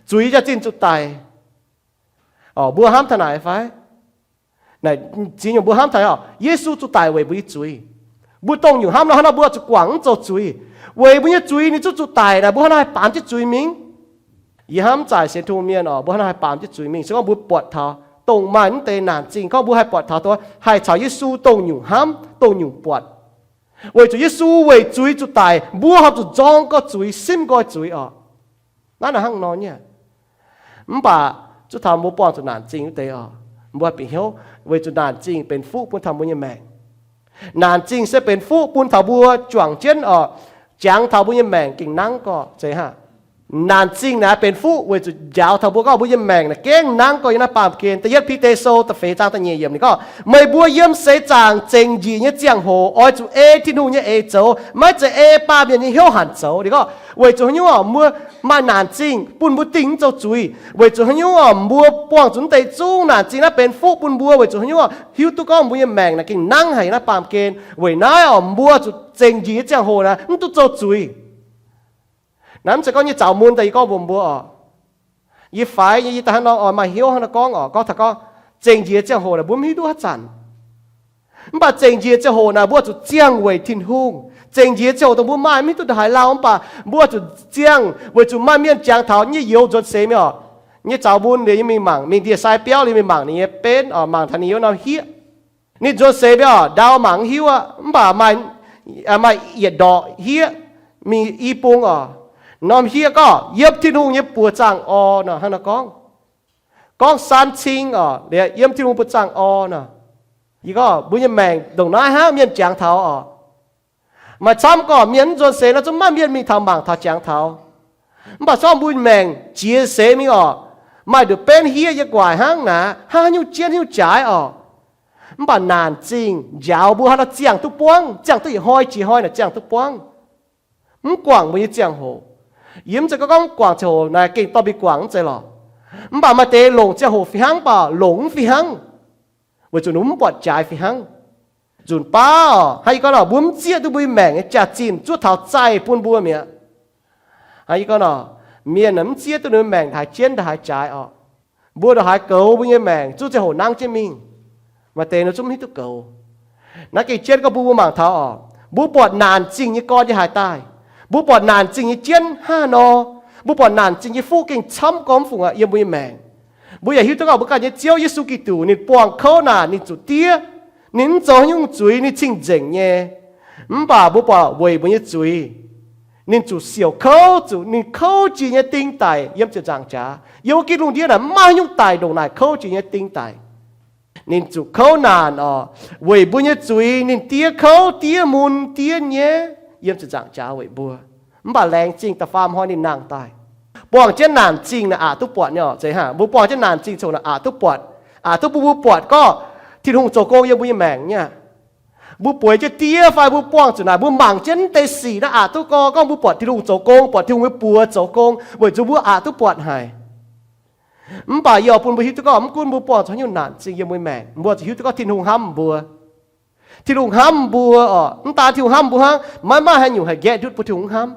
Zuiz jaax-zinh zuqc daic. Mbuo hnamv taux naaic fai? Naaic ziex nyungc mbuo hnamv taux oc, Yesu zuqc daic weic mbuo nyei zuiz. Mbuo dongh nyungc hnamv nor, hnangv nor mbuo zuqc guangc mv zoux zuiz. Weic mbuo nyei zuiz ninh zungv zuqc daic naaic, mbuo hnangv nor haih baamz jienv zuiz mingh? Yie hnamv zaaic sienx Tin-Hungh mienh oc, mbuo hnangv nor haih baamz jienv zuiz mingh. Se gorngv mbuo buatc taux dongh maaih mv deix naanc zingh, gorngv mbuo haih buatc taux dongh haih caux Yesu dongh nyungc hnamv, dongh nyungc buatc. Weic zuqc Yesu weic zuiz zuqc daic, mbuo horpc zuqc nzorng gorx zuiz, simv nqoi zuiz oc. Naaiv naaic hnangv nor nyei. Mv baac zuov taux mbuo buangh zuqc naanc zingh wuov deix oc, mbuo bieqc hnyouv weic zuqc naanc zingh benx fuqv bun taux mbuo nyei maengc. Naanc zingh se benx fuqv bun taux mbuo juangc jienv oc, jangx taux mbuo nyei maengc gengh nangv gorx zeiz hnangv. Naanc zingh naaiv benx fuqv weic zuqc njaaux taux mbuo gorngv mbuo nyei maengc naaic gengh nangv gorx yiem naaiv baamh gen. Da'yietv Bide Sou da'feix zaang da'nyeic yiemc ninh gorngv, meih mbuo yiem seix zaangc zengc njiec nyei ziangh hoc oix zuqc ei Tin-Hungh nyei eix zoux, maiv zeiz ei baamh mienh nyei hnyouv hanc zoux. Ninh gorngv weic zuqc haaix nyungc oc, mbuo maaih naanc zingh bun mbuo dingh mv zoux zuiz. Weic zuqc haaix nyungc oc, mbuo buangh zuqc mv deix zungv naanc zingh naaiv benx fuqv bun mbuo. Weic zuqc haaix nyungc oc, hiuv duqv gorngv mbuo nyei maengc naaic gengh nangv haic yiem naaiv baamh gen. Weic naaiv oc, mbuo zuqc zengc njiec nyei ziangh hoc naaic mv duqv zoux zuiz. Naaiv mv zeiz gorngv nyei zaux mun daaih yie gorngv mbuox mbuo oc. Yie faix nyei, yie daaih hnangv nor oix maaih hnyouv hnangv nor gorngv oc, gorngv taux gorngv zengc njiec ziangh hoc naaic mbuo mv hiuv duqv haaix zanc. Mv baac zengc njiec ziangh hoc naaic mbuo zuqc ziangh weic Tin-Hungh. Zengc njiec ziangh hoc dongh mbuo maaih mv hiuv duqv ndongc haaix lauh, mv baac mbuo zuqc ziangh weic zuqc maaih mienh jangx taux nyei youz nzuonx seix mingh oc. Nyei zaux mun liuz yie mingh mangc, mingh ndie-sai biauv liuz mingh mangc ninh nyei benv oc, mangc taux ninh youz norm hieqv. Ninh nzuonx seix mingh oc, ndau mangc mv hiuv aqv, mv baac maaih yietc ndorqc hieqv mingh i bung oc. Norm hieqv gorngv, yiem Tin-Hungh nyei buoz-zaangv orn nor, hnangv nor gorngv. Gorngv san cing oc, liuz yiem Tin-Hungh buoz-zaangv orn nor. Yie gorngv mbuo nyei maengc ndongc naaiv hnangv mienh jangx taux oc. Maaih camv gorqv mienh mv nzuonx seix nor zungv maaih mienh mingh taux mangc taux jangx taux. Mv baac zorqv mbuo maengc jiex seix mingh oc, maaih nduqc benv hieqv yiem gu'nguaaic hnangv naaic, hnangv haaix nyungc jienv haaix nyungc jaaix oc. Mv baac naanc zingh njaaux mbuo haaix nor ziangh duqv buangv, ziangh duqv ih hnoi jiex hnoi naaic ziangh duqv buangv. Mv guangc mbuo nyei ziangh hoc. Yie mv zeiz gorngv, gorngv mv guangc ziangh hoc naaic gengh dorh mbuo guangc, mv zeiz lorqc. Mv baac maaih deix longc ziangh hoc fih hnangv, mv baac longc mv fih hnangv, weic zuqc ninh mv buatc jaaix fih hnangv. Nzunc baav hnangv yie gorngv nor, mbuo mv zieqv duqv mbuo nyei maengc nyei jaax-zinh zuov taux zaih bun mbuo mi'aqv. Hnangv yie gorngv nor, mienh mv zieqv duqv ninh maengc ndongc haaix jienv ndongc haaix jaaix orqc. Mbuo ndongc haaix goux mbuo nyei maengc zuqc ziangh hoc nangv jienv mingh. Maaih deix ninh zungv mv hiuv duqv goux. Naaiv gengh jienv gorngv bun mbuo mangc taux orqc, mbuo buatc naanc zingh nyei gorn yiem haaix daaih, mbuo buatc naanc zingh nyei jienv hnangv haaix nor, mbuo buatc naanc zingh nyei fuqv gengh camv gormx fungc aqv yiem mbuo nyei maengc. Mbuo yaac hiuv duqv gorngv mbuo ganh nyei Ziouv Yesu Giduc ninh buangh kouv naanc, ninh zuqc diev. Ninh mv zoux haaix nyungc zuiz, ninh cing-nzengc nyei. Mv baac mbuo buatc weic mbuo nyei zuiz, ninh zuqc siouc kouv, zuqc ninh kouv jiex nyei ding daic yiem ziepc nzaangc jaax. Yiem wuov gitv lungh ndiev naaic mv maaih haaix nyungc daic ndongc naaic kouv jiex nyei ding daic. Ninh zuqc kouv naanc orqc, weic mbuo nyei zuiz ninh diev kouv, diev mun, diev nyei yiem ziepc nzaangc jaax weic mbuo. Mv baac laengz zingh da'faam hnoi ninh nangh daaih, buangh jienv naanc zingh naaic aqc duqv buatc nyei orqc. Zeiz hnangv mbuo buangh jienv naanc zingh coc naaic aqc duqv buatc, aqc duqv bun mbuo buatc gorngv Tin-Hungh zoux gong yiem mbuo nyei maengc nyei aqv. Mbuo bueix jienv diev fai mbuo buangh zuqc naaic, mbuo mangc jienv deix sic naaiv aqc duqv gorngv, gorngv mbuo buatc Tin-Hungh zoux gong, buatc Tin-Hungh nyei buoz zoux gong, weic zuqc mbuo aqc duqv buatc haic. Mv baac yie oix bun mbuo hiuv duqv gorngv mv gunv mbuo buangh zuqc haaix nyungc naanc zingh yiem mbuo nyei maengc, mbuo zuqc hiuv duqv gorngv Tin-Hungh hnamv mbuo. Tin-Hungh hnamv mbuo orqc. Mv daan Tin-Hungh hnamv mbuo hnangv, maiv maaih haaix nyungc haih nqaeqv ndutv bun Tin-Hungh hnamv.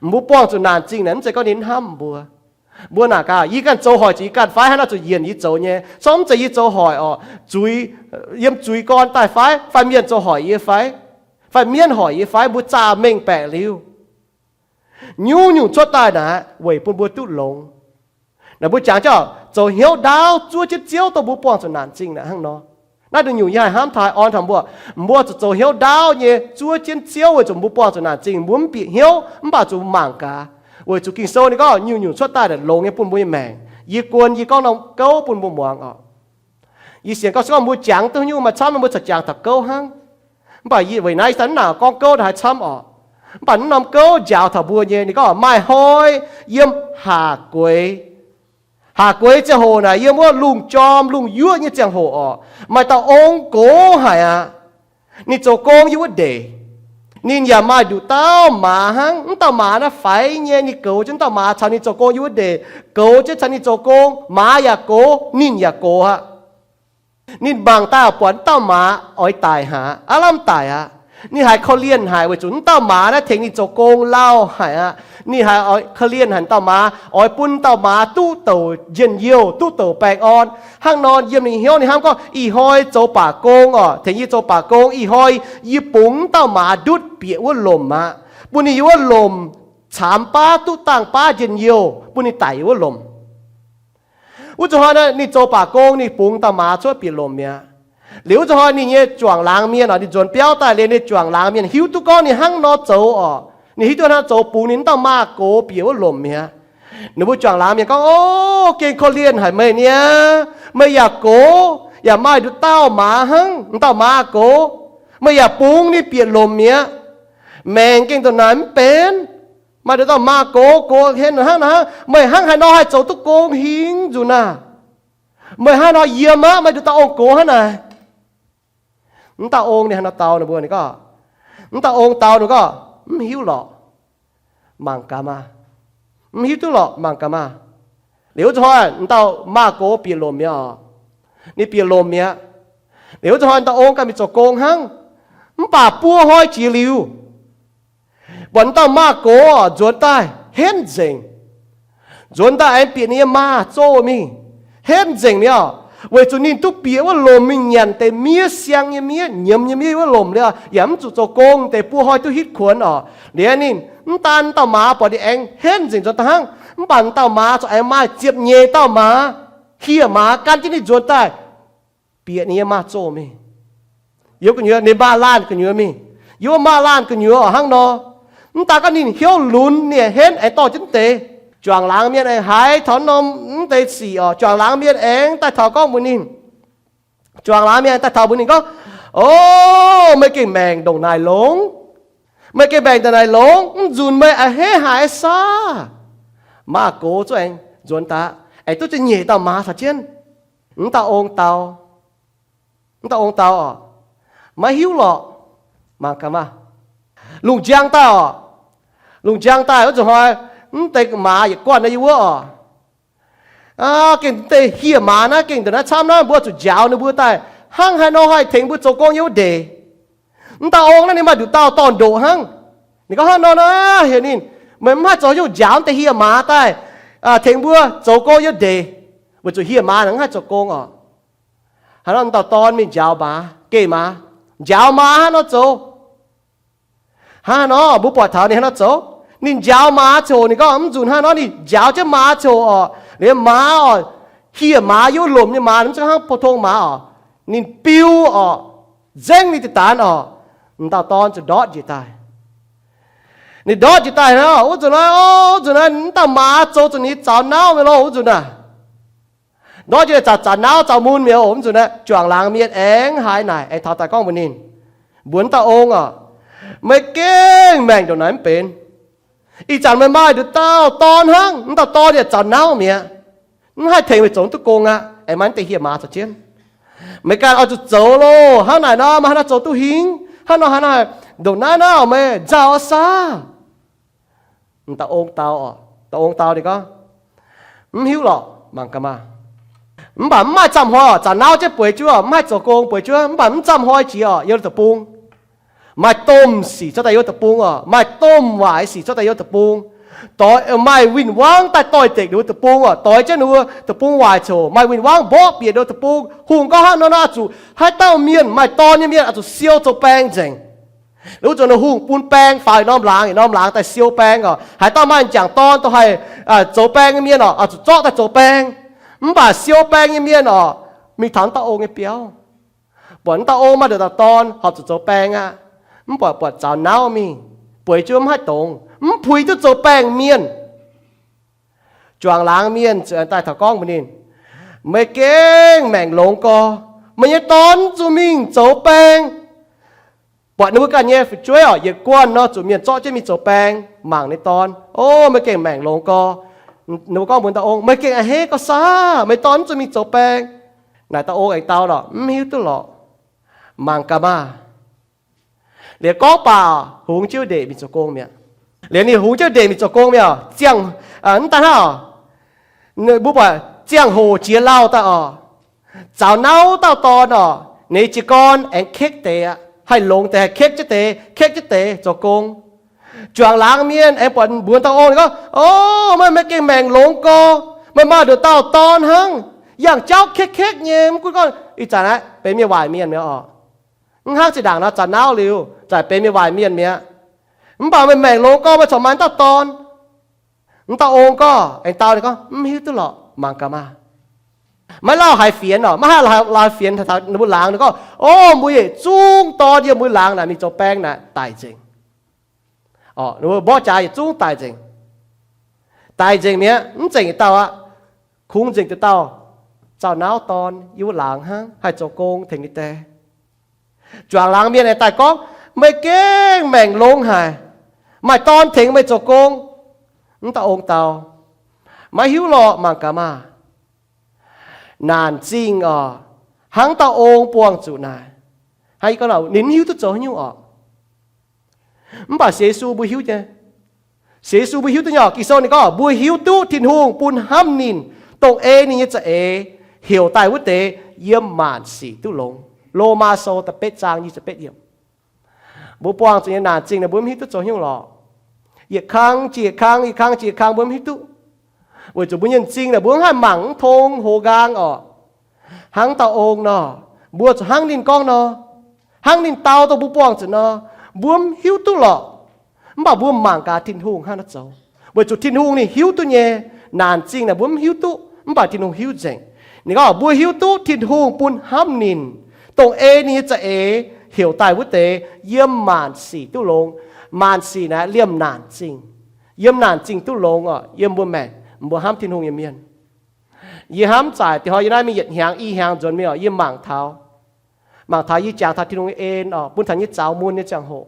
Mbuo buangh zuqc naanc zingh naaic mv zeiz gorngv ninh hnamv mbuo. Mbuo naaic gaax, yie ganh zoux hoic zuqc yie ganh fai? Haaix nor zuqc yienc yie zoux nyei? Corc mv zeiz yie zoux hoic orqc. Zuiz, yiem zuiz gorn daaih fai? Fai mienh zoux hoic yie fai? Fai mienv hoic yie fai? Mbuo zaah mengh baeqc liuz, nyungc-nyungc cuotv daaih naaic weic bun mbuo duqv longx. Naaic mbuo jangx jienv zoux hnyouv ndaauv zuov jienv Ziouv dongh mbuo buangh zuqc naanc zingh naaic hnangv nor. Naaiv deix nyungc yie haih hnamv taux, orn taux mbuo, mbuo zuqc zoux hnyouv ndaauv nyei zuov jienv Ziouv weic zuqc mbuo buangh zuqc naanc zingh. Mbuo mv bieqc hnyouv, mv baac zuqc mangc gaax, weic zuqc Ging-Sou ninh gorngv nyungc-nyungc cuotv daaih naaic longx nyei bun mbuo nyei maengc. Yie guon yie gorngv norm gouv bun mbuo muangx orqc. Yie sienx gorngv se gorngv mbuo jangx duqv nyungc maaih camv, mbuo corc jangx taux gouv hnangv. Mv baac weic naaiv ih zanc mv nangc gorngv gouv ndongc haaix camv orqc. Mv baac naaiv norm gouv njaaux taux mbuo nyei, ninh gorngv maaih hnoi yiem haac gueix, haac gueix ziangh hoc naaic, yiem wuov lungh jorm lungh yuoqv nyei ziangh hoc orqc, maaih dauh ong gox haic aqv. Ninh zoux gong yiem wuov ndeic. Ninh yaac maaih nduqc dauh maaz hnangv. Mv dauh maaz naaiv faix nyei, ninh goux jienv dauh maaz caux ninh zoux gong yiem wuov ndeic. Goux jienv caux ninh zoux gong, maaz yaac gox, ninh yaac gox aqv. Ninh mangc daaih buatc mv dauh maaz oix daic haic, aav lamh daic aqv. Ninh haiz korv-lienh haic weic zuqc mv dauh maaz naaiv tengx ninh zoux gong lauh haic aqv. Ninh haiz korv-lienh haic dauh maaz, oix bun dauh maaz duqv douc njien-youh, duqv douc baengh orn. Hnangv nor yiem ninh hnyouv ninh hnamv gorngv, ih hnoi zoux baac gong orqc, tengx yie zoux baac gong, ih hnoi yie bungx mv dauh maaz ndutv bieqc wuov lomc aqv, bun ninh yiem wuov lomc caamx baav duqv dangh baav njien-youh, bun ninh daic yiem wuov lomc. Wuov zuqc hnoi ninh zoux baac gong, ninh bungx dauh maaz cuotv bieqc lomc mi'aqv. Liuz wuov zuqc hnoi ninh nyei juangc laangz mienh, ninh nzuonx biauv daaih liuz, ninh juangc laangz mienh hiuv duqv gorngv ninh hnangv nor zoux orqc, ninh hiuv duqv hnangv zoux bungx ninh mv dauh maaz gox bieqc wuov lomc mi'aqv. Ninh mbuo juangc laangz mienh gorngv, O, gengh korv-lienh haic meih niaa. Meih yaac gox, yaac maaih nduqc dauh maaz hnangv, m'dauh maaz gox, meih yaac bungx ninh bieqc lomc mi'aqv. Maengc gengh ndongc naaic mv benx. Maaih nduqc dauh maaz gox, gox henv hnangv naaiv hnangv. Meih hnangv haaix nor haih zoux duqv gong hingv nzunc naaic? Meih hnangv haaix nor yiem aqv, maaih nduqc dauh ong gox hnangv naaic. M'dauh ong ninh haaix nor dau ninh mbuo, ninh gorngv, m'dauh ong dau ninh gorngv, Mv hiuv lorqc, mangc gaax maah. Mv hiuv duqv lorqc, mangc gaax maah. Liuz wuov zuqc hnoi m'dauh maaz gox bieqc lomc mi'aqv. Ninh bieqc lomc mi'aqv. Liuz wuov zuqc hnoi m'dauh ong ganh mingh zoux gong hnangv. Mv baac buo hnoi jiex liuz, buatc m'dauh maaz gox nzuonx daaih henv nzengc. Nzuonx daaih aengx bieqc ninh nyei maaz zoh mingh, henv nzengc mi'aqv. Weic zuqc ninh duqv bieqc wuov lomc mingh nyanc deix miev, siang nyei miev, nyiemz nyei miev wuov lomc liuz, yaac mv zuqc zoux gong, deix buo hnoi duqv hitv kuonx orqc. Liuz ninh, mv daan m'dauh maaz buatc ninh aengx henv nzengc nzuonx daaih hnangv, mv baac m'dauh maaz corc aengx maaih ziepc nyeic dauh maaz, hieh maaz gan jienv ninh nzuonx daaih bieqc ninh nyei maaz zoh mingh. Yiem gu'nyuoz ninh maaz laanh gu'nyuoz mingh. Yiem wuov maaz laanh gu'nyuoz orqc hnangv nor. Mv daan gorngv ninh hnyouv lunx, ninh aengx henv, aengx dorh jienv deix. Juangc laangz mienh aengx haiz taux norm mv deix sic orqc, juangc laangz mienh aengx daaih taux gorngv mbuox ninh. Juangc laangz mienh aengx daaih taux mbuox ninh gorngv, O, meih gengh maengc ndongc naaic longx. Meih gengh maengc ndongc naaic longx, mv nzunc meih a'hneiv haic saah? Maaz gox zungv aengx nzuonx daaih, aengx duqv ziepc nyeic dauh maaz caux jienv. M'dauh ong dau, Mv dauh ong dau oc, maiv hiuv lorqc. Mangc gaax maah. Lungh njang daaih oc, lungh njang daaih wuov nzunc hnoi, mv deix maaz yietc guanh nor yie wuov oc. Gengh deix hieh maaz naaiv gengh ndongc naaiv camv naaiv, mbuo zuqc njaaux ninh mbuo daaih hnangv haaix nor haih tengx mbuo zoux gong yiem wuov ndeic. Mv dauh ong naaiv ninh maaih nduqc dauh dorn-ndoqc hnangv. Ninh gorngv hnangv nor naaiv heuc ninh, meih mv haih zoux haaix nyungc njaaux deix hieh maaz daaih tengx mbuo zoux gong yiem ndeic, weic zuqc hieh maaz mv haih zoux gong oc. Hnangv nor mv dauh dorn mingh njaaux maaz, geh maaz, njaaux maaz hnangv nor zoux. Hnangv haaix nor mbuo buatc taux ninh hnangv nor zoux? Ninh njaaux maaz ziouc hoc, ninh gorngv mv nzunc hnangv nor ninh njaaux jienv maaz ziouc hoc oc, liuz maaz oc, hieh maaz, yiem wuov lomc nyei maaz, mv zeiz hnangv pou-tong maaz oc, ninh biu oc, nzengc ninh diqc daanz oc. Mv dauh dorn ziouc ndortv njiec daaih. Ninh ndortv njiec daaih hnangv, wuov nzunc naaiv, o, wuov nzunc naaiv mv dauh maaz zoux zuqc ninh zaux nauv mi'aqv loh, wuov nzunc naaiv. Ndortv njiec daaih zaux nauv zaux mun mi'aqv oc, wuov nzunc naaiv juangc laangz mienh aengx haiz naaic, aengx taux daaih gorngv mbuox ninh, mbuox mv dauh ong oc, meih gengh maengc ndongc naaiv mv benx. Ih zanc meih maaih nduqc dauh dorn hnangv, mv dauh dorn yaac zaux nauv mi'aqv, mv haih tengx meih zoux duqv gong aqv. Aengx maaih deix hieh maaz caux jienv. Meih ganh oix zuqc zoux loh. Hnangv naaic nor maaih haaix nor zoux duqv hingh? Hnangv nor haaix nor, ndongc naaiv naaiv meih nzauh oix saah? Dauh ong dau, dauh ong dau ninh gorngv, mv hiuv lorqc, mangc gaax maah. Mv baac mv maaih zaamh hnoi oc, zaux nauv jienv bueix juov, mv haih zoux gong bueix juov, mv baac mv zaamh hnoi jiex oc, yiem deic-bung maaih domh sic cuotv daaih yiem deic-bung oc, maaih domh waaic sic cuotv daaih yiem deic-bung. Doix maaih win-wangv daaih doix-dekc ninh mbuo deic-bung oc, doix jienv ninh mbuo deic-bung waaic coc, maaih win-wangv mborqv bieqc ninh mbuo deic-bung. Hungh gorngv hnangv nor nor oix zuqc haaix dauh mienh maaih dorn nyei mienh oix zuqc siou zoux baeng nzengc. Liuz wuov nzunc ninh hungh bun baeng faaux yietc norm laangz yietc norm laangz daaih siou baeng oc. Haaix dauh maaih m'jangc dorn dongh haih zoux baeng nyei mienh oc, oix zuqc zorqv daaih zoux baeng. Mv baac siou baeng nyei mienh oc, mingh taux dauh ong nyei biauv. Buatc dauh ong maaih nduqc dauh dorn horpc zuqc zoux baeng aqv. Mv baac buatc zaux nauv mingh, bueix jienv mv haih dongz, mv puix duqv zoux baeng mienh. Juangc laangz mienh ziouc daaih taux gorngv mbuox ninh, meih gengh maengc longx gorx, meih nyei dorn zuqc mingh zoux baeng. Buatc ninh mbuo ganh nyei fu'jueiv oc, yietc guanh nor zuqc mienh zorqv jienv mingh zoux baeng mangc ninh dorn. O, meih gengh maengc longx gorx. Ninh mbuo gorngv mbuox dauh ong, meih gengh a'hneiv gorx saah, meih dorn zuqc mingh zoux baeng. Naaic dauh ong aengx dau lorqc, mv hiuv duqv lorqc. Mangc gaax maah. Liuz gorngv baac hungx jienv ndeic mingh zoux gong mi'aqv. Liuz ninh hungx jienv ndeic mingh zoux gong mi'aqv. Ziangh, mv daaih hnangv, mbuo buatc ziangh hoc jiex lauh daaih oc, zaux nauv dauh dorn oc, ninh jiez gorn aengx kekv deix aqv. Haih longx deix haih kekv jienv deix, kekv jienv deix zoux gong. Juangc laangz mienh aengx buatc mbuox dauh ong, ninh gorngv, o, meih, meih gengh maengc longx gorx, meih maaih nduqc dauh dorn hnangv, yangh jauv kekv kekv nyei. Mv gunv gorngv ih zanc aqv benx mienh waaic mienh mi'aqv oc. Mv hnangv zinh ndaangc nor zaux nauv liuz, zaic benx mienh waaic mienh mi'aqv. Mv baac meih maengc longx gorx, meih corc maaih dauh dorn. Mv dauh ong gorngv, aengx dau ninh gorngv, mv hiuv duqv lorqc, mangc gaax maah. Maiv lauh haaix fienx oc, maiv haaix lauh haaix fienx taux ninh mbuo laangz. Ninh gorngv, o, mbuo yietc zungv dorn yiem mbuo laangz naaic mingh zoux baeng naaic daic nzengc. Ninh mbuo mborqv jaax yietc zungv daic nzengc. Daic nzengc mi'aqv, mv nzengc yietc dauh aqv. Kungx nzengc yietc dauh zaux nauv dorn yiem wuov laangz hnangv, haih zoux gong tengx ninh die. Juangc laangz mienh aengx daaih gorngv, meih gengh maengc longx haic, maaih dorn tengx meih zoux gong. Mv dauh ong dau, maiv hiuv lorqc, mangc gaax maah. Naanc zingh oc, hnangv dauh ong buangh zuqc naaic. Hnangv yie gorngv, ninh mv hiuv duqv zoux haaix nyungc oc. Mv baac sienx Yesu mbuo hiuv nyei. Sienx Yesu mbuo hiuv duqv nyei oc. Ging-Sou ninh gorngv mbuo hiuv duqv Tin-Hungh bun hnamv ninh, dongh ei ninh nyei za'eix heuc daaih wuov deix, yiem maanc sic duqv longx. Lomaa Sou da'betv zaang nyic ziepc betv yiemc. Mbuo buangh zuqc nyei naanc zingh naaic mbuo mv hiuv duqv zoux haaix nyungc lorqc. Yietc kang jiex yietc kang, yietc kang jiex yietc kang mbuo mv hiuv duqv. Weic zuqc mbuo nyei m'zing naaic mbuo mv haih mangc mv tong hoz nqaang oc. Hnangv dauh ong nor, mbuo zuqc hnangv ninh gorngv nor, hnangv ninh dau dongh mbuo buangh zuqc nor, mbuo mv hiuv duqv lorqc. Mv baac mbuo mangc gaax Tin-Hungh hnangv naaiv zoux. Weic zuqc Tin-Hungh ninh hiuv duqv nyei. Naanc zingh naaic mbuo mv hiuv duqv, mv baac Tin-Hungh hiuv nzengc. Ninh gorngv mbuo hiuv duqv Tin-Hungh bun hnamv ninh, dongh ei ninh nyei za'eix heuc daaih wuov deix, yiem maanc sic duqv longx. Maanc sic naaiv liemh naanc zingh. Yiem naanc zingh duqv longx oc. Yiem mbuo maengc, mbuo hnamv Tin-Hungh nyei mienh. Yie hnamv zaaic diex hnoi yie naaiv mingh yietc hnyangx i hnyangx nzuonx mingh oc, yie mangc taux, mangc taux yie jangx taux Tin-Hungh nyei en oc, bun taux nyei zaux mun nyei ziangh hoc,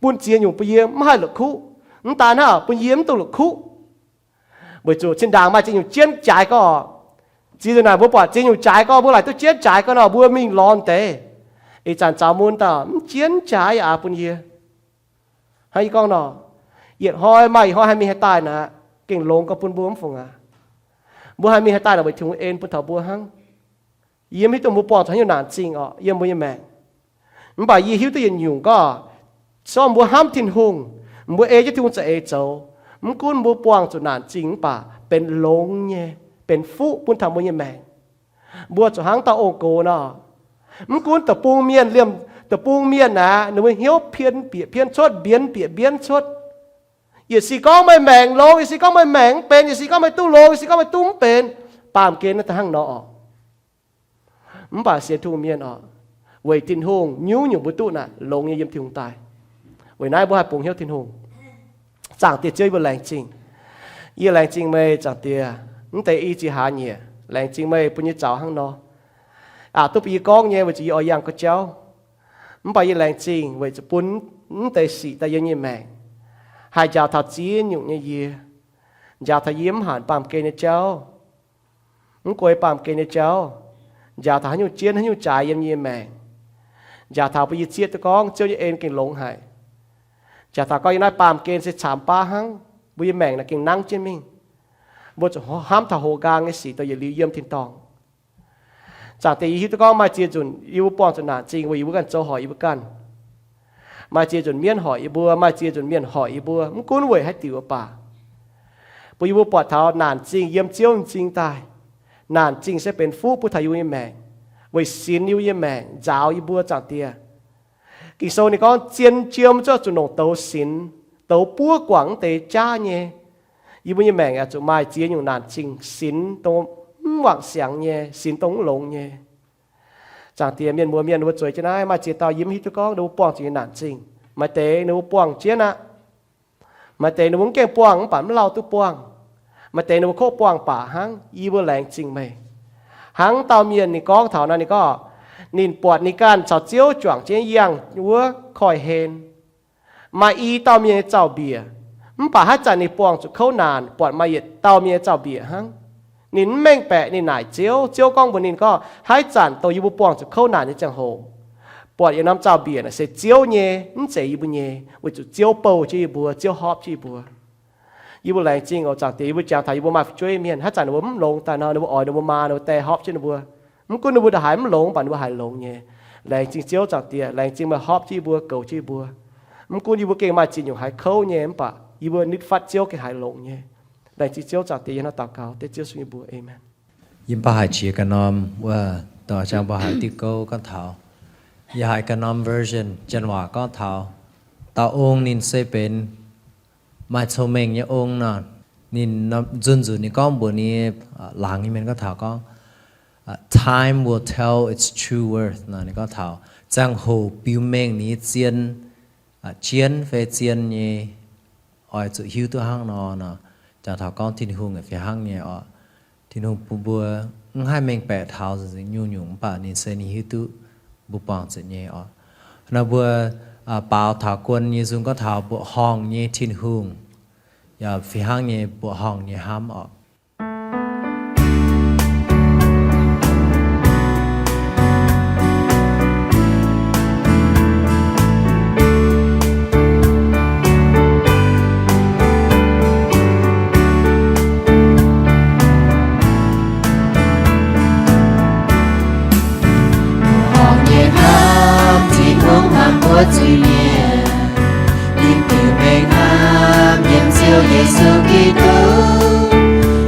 bun ziex nyungc bun yie mv haih la'kuqv. Mv daan hnangv, bun yie mv dungx la'kuqv. Weic zuqc zinh ndaangc maaih ziex nyungc jienv jaaix gorngv oc, Ziex nzunc naaic mbuo buatc ziex nyungc jaaix gorngv mbuo laaic duqv jienv jaaix gorngv nor, mbuo mingh lorz deix. Ih zanc zaux mun dauh mv jienv jaaix yaac aqc bun yie. Hnangv yie gorngv nor, yietc hnoi maaih ih hnoi haih mingh haih daaih naaic, gengh longx gauh bun mbuo mv fungc aqv. Mbuo haih mingh haih daaih naaic weic Tin-Hungh en bun taux mbuo hnangv. Yie mv hiuv duqv mbuo buangh zuqc haaix nyungc naanc zingh orqc, yiem mbuo nyei maengc. Mv baac yie hiuv duqv yietc nyungc gorngv, se gorngv mbuo hnamv Tin-Hungh, mbuo ei jienv Tin-Hungh za'eix zoux, mv gunv mbuo buangh zuqc naanc zingh mv baac benx longx nyei, benx fuqv bun taux mbuo nyei maengc. Mbuo zuqc hnangv dauh ong-gox nor, mv gunv deic-bung mienh liemh, deic-bung mienh aqv, ninh mbuo hnyouv pien bieqc pien cuotv, mbienx bieqc mbienx cuotv. Yietc sic gorngv meih maengc longx, yietc sic gorngv meih maengc mv benx, yietc sic gorngv meih duqv longx, yietc sic gorngv meih duqv mv benx. Baamh gen naaiv da'hnangv nor orqc. Mv baac sienx Tin-Hungh mienh orqc, weic Tin-Hungh nyungc-nyungc mbuo duqv naaic longx nyei yiem Tin-Hungh daaih. Weic naaiv mbuo haih bungx hnyouv Tin-Hungh. Zaangc Diex Ziouv, yie mbuo laengz zingh. Yie laengz zingh meih, Zaangc Diex, mv deix i ziex hlaax nyieqc. Laengz zingh meih bun yie zaux hnangv nor. Aqc duqv bun yie gorngv nyei weic zuqc yie oix yangh ga'jauv. Mv baac yie laengz zingh weic zuqc bun mv deix sic daaih yiem yie nyei maengc, haih njaaux taux ziex nyungc nyei yie, njaaux taux yie mv hanc baamh gen nyei jauv, mv guei baamh gen nyei jauv, njaaux taux haaix nyungc jienv haaix nyungc jaaix yiem yie nyei maengc, njaaux taux bun yie zieqv duqv gorngv Ziouv nyei en gengh longx haic, njaaux taux gorngv yiem naaiv baamh gen se caamx baav hnangv, mbuo nyei maengc naaic gengh nangv jienv mingh. Mbuo zuqc hnamv taux hoqc nqaang nyei sic dongh yietc liuz yiem tin-dorngh. Zaangc Diex, yie hiuv duqv gorngv maaih ziex nzunc yie mbuo buangh zuqc naanc zingh weic yie mbuo ganh zoux hoic yie mbuo ganh. Maaih ziex nzunc mienv hoic yie mbuo, maaih ziex nzunc mienh hoic yie mbuo, mv gunv weic haaix diuc baac, bun yie mbuo buatc taux naanc zingh yiem Ziouv m'zing daaih. Naanc zingh se benx fuqv bun taux yie mbuo nyei maengc, weic sinx yie mbuo nyei maengc, nzaaux yie mbuo, Zaangc Diex. Ging-Sou ninh gorngv zien jiem zuqc zuqc nongc douz sinx, douz buov guangc mv deix jaav nyei. Yie mbuo nyei maengc yaac zuqc maaih ziex nyungc naanc zingh sinx dongh mv wangc siangx nyei, sinx dongh mv longx nyei. Zaangc Diex, mienh muoz mienh ninh mbuo zueiz jienv naaiv, maaih ziex dauh yie mv hiuv duqv gorngv ninh mbuo buangh zuqc nyei naanc zingh. Maaih deix ninh mbuo buangh jienv aqv. Maaih deix ninh mbuo mv gaengh buangh mv baac mv lauh duqv buangh. Maaih deix ninh mbuo kov buangh baac hnangv. Yie mbuo laengz zingh meih. Hnangv dauh mienh ninh gorngv taux nor, ninh gorngv ninh buatc ninh ganh caux Ziouv juangc jienv yangh wuov koiv-hlen. Maaih i dauh mienh nyei zaux-mbiec, mv baac haaix zanc ninh buangh zuqc kouv naanc, buatc maaih yietc dauh mienh nyei zaux-mbiec hnangv. Ninh mv mengh baeqc, ninh naaic Ziouv. Ziouv gorngv mbuox ninh gorngv, haaix zanc dongh yie mbuo buangh zuqc kouv naanc nyei ziangh hoc, buatc yietc norm zaux-mbiec naaic se Ziouv nyei, mv zeiz yie mbuo nyei, weic zuqc Ziouv bouh jienv yie mbuo, Ziouv horpc jienv yie mbuo. Yie mbuo laengz zingh oc, Zaangc Diex. Yie mbuo jangx taux yie mbuo maaih fu'jueiv mienh, haaix zanc ninh mbuo mv longx daaih nor, ninh mbuo oix ninh mbuo maa, ninh mbuo die horpc jienv ninh mbuo. Mv gunv ninh mbuo ndongc haaix mv longx, mv baac ninh mbuo haiz longx nyei. Laengz zingh Ziouv, Zaangc Diex. Laengz zingh meih horpc jienv yie mbuo, goux jienv yie mbuo. Mv gunv yie mbuo gengh maaih ziex nyungc haiz kouv nyei, mv baac yie mbuo nitv fatv Ziouv gengh haiz longx nyei. Laengz zingh Ziouv, Zaangc Diex. Yie hnangv daux gaux dengv Ziouv Yesu nyei mbuox, aamen. Yie mbuo haiz jiex ganh norm wuov, dongh jang mbuo haiz diuh gouv gorngv taux, yie haiz ganh norm version, janx waac gorngv taux, dauh ong ninh se benx maaih cong-mengh nyei ong nor. Ninh nzunc-nzunc ninh gorngv mbuox ninh laangz nyei mienh gorngv taux gorngv, time will tell its true worth nor. Ninh gorngv taux ziangh hoc biux mengh ninh nyei zien, jienv fai zien nyei, oix zuqc hiuv duqv hnangv nor nor. Jangx taux gorngv Tin-Hungh fih hnangv nyei oc. Tin-Hungh bun mbuo mv haih mengh baeqc taux nyungc-nyungc, mv baac ninh se ninh hiuv duqv mbuo buangh zuqc nyei oc. Nor mbuo baaux taux guon nyei nzung gorngv taux mbuoqc horngh nyei Tin-Hungh, yaac fih hnangv nyei mbuoqc horngh nyei hnamv oc. Mbuoqc horngh nyei hnamv, Tin-Hungh hnamv mbuo zuiz-mienh. Ninh biux mengh hnamv yiem Ziouv Yesu Giduc.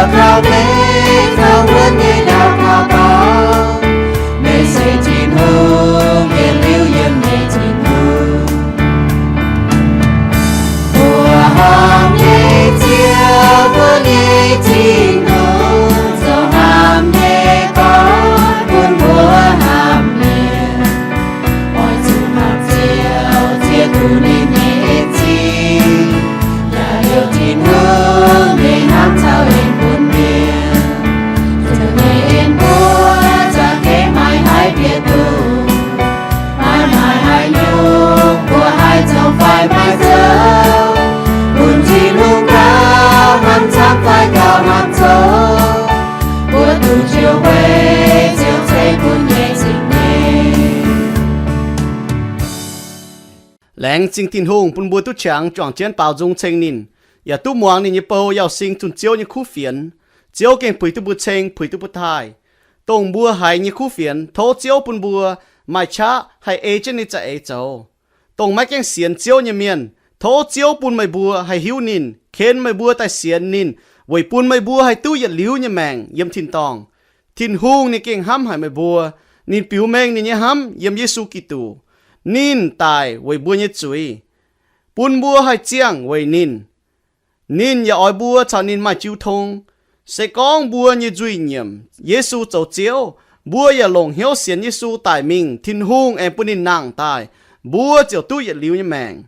Kaux meih taux wuonv nyei ndau kaux baaux, meih se Tin-Hungh, yietc liuz yiem nyei Tin-Hungh. Mbuo hnamv nyei Ziouv, mbuo nyei Tin-Hungh, zoux hnamv nyei gorn bun mbuo hnamv mienh. Oix zuqc hnamv Ziouv, ziex duqv ninh nyei zingh, yaac heuc Tin-Hungh nyei hnamv caux en bun mienh. Ziouv nyei en mbuo za'gengh maiv haih bieqc duqv. Maiv maaih haaix nyungc mbuo haih zoux fai maiv zoux, bun Tin-Hungh gauh hnamv camv fai gauh hnamv zoux, mbuo duqv njoux weic Ziouv ceix bun nyei cing-nzengc. Laengz zingh Tin-Hungh bun mbuo duqv qangx juangc jienv baaux nzung ceng ninh, yaac duqv muangx ninh nyei bou Yauz Sing zunh Ziouv nyei kuv fienx. Ziouv gengh puix duqv mbuo ceng, puix duqv mbuo taaih. Dongh mbuo haiz nyei kuv fienx, tov Ziouv bun mbuo maaih qaqv haih ei jienv ninh za'eix zoux. Dongh maiv gaengh sienx Ziouv nyei mienh, tov Ziouv bun meih mbuo haih hiuv ninh, ken meih mbuo daaih sienx ninh, weic bun meih mbuo haih duqv yietc liuz nyei maengc yiem tin-dorngh. Tin-Hungh ninh gengh hnamv haic meih mbuo. Ninh biux mengh ninh nyei hnamv yiem Yesu Giduc. Ninh daic weic mbuo nyei zuiz, bun mbuo haih ziangh weic ninh. Ninh yaac oix mbuo caux ninh maaih jiu tong. Se gorngv mbuo nyei nzuih nyiemc Yesu zoux Ziouv, mbuo yaac longc hnyouv sienx Yesu daic mingh, Tin-Hungh aengx bun ninh nangh daaih, mbuo ziouc duqv yietc liuz nyei maengc.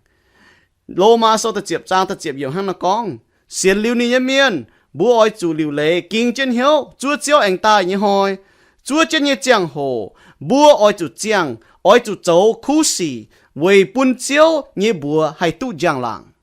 Lomaa Sou da'ziepc zaang da'ziepc yiemc hnangv naaiv gorngv, sienx liuz ninh nyei mienh, mbuo oix zuqc liuc leiz ging jienv hnyouv zuov Ziouv aengx daaih nyei hnoi. Zuov jienv nyei ziangh hoc, mbuo oix zuqc ziangh, oix zuqc zoux kuv sic weic bun Ziouv nyei mbuox haih duqv njang-laangc.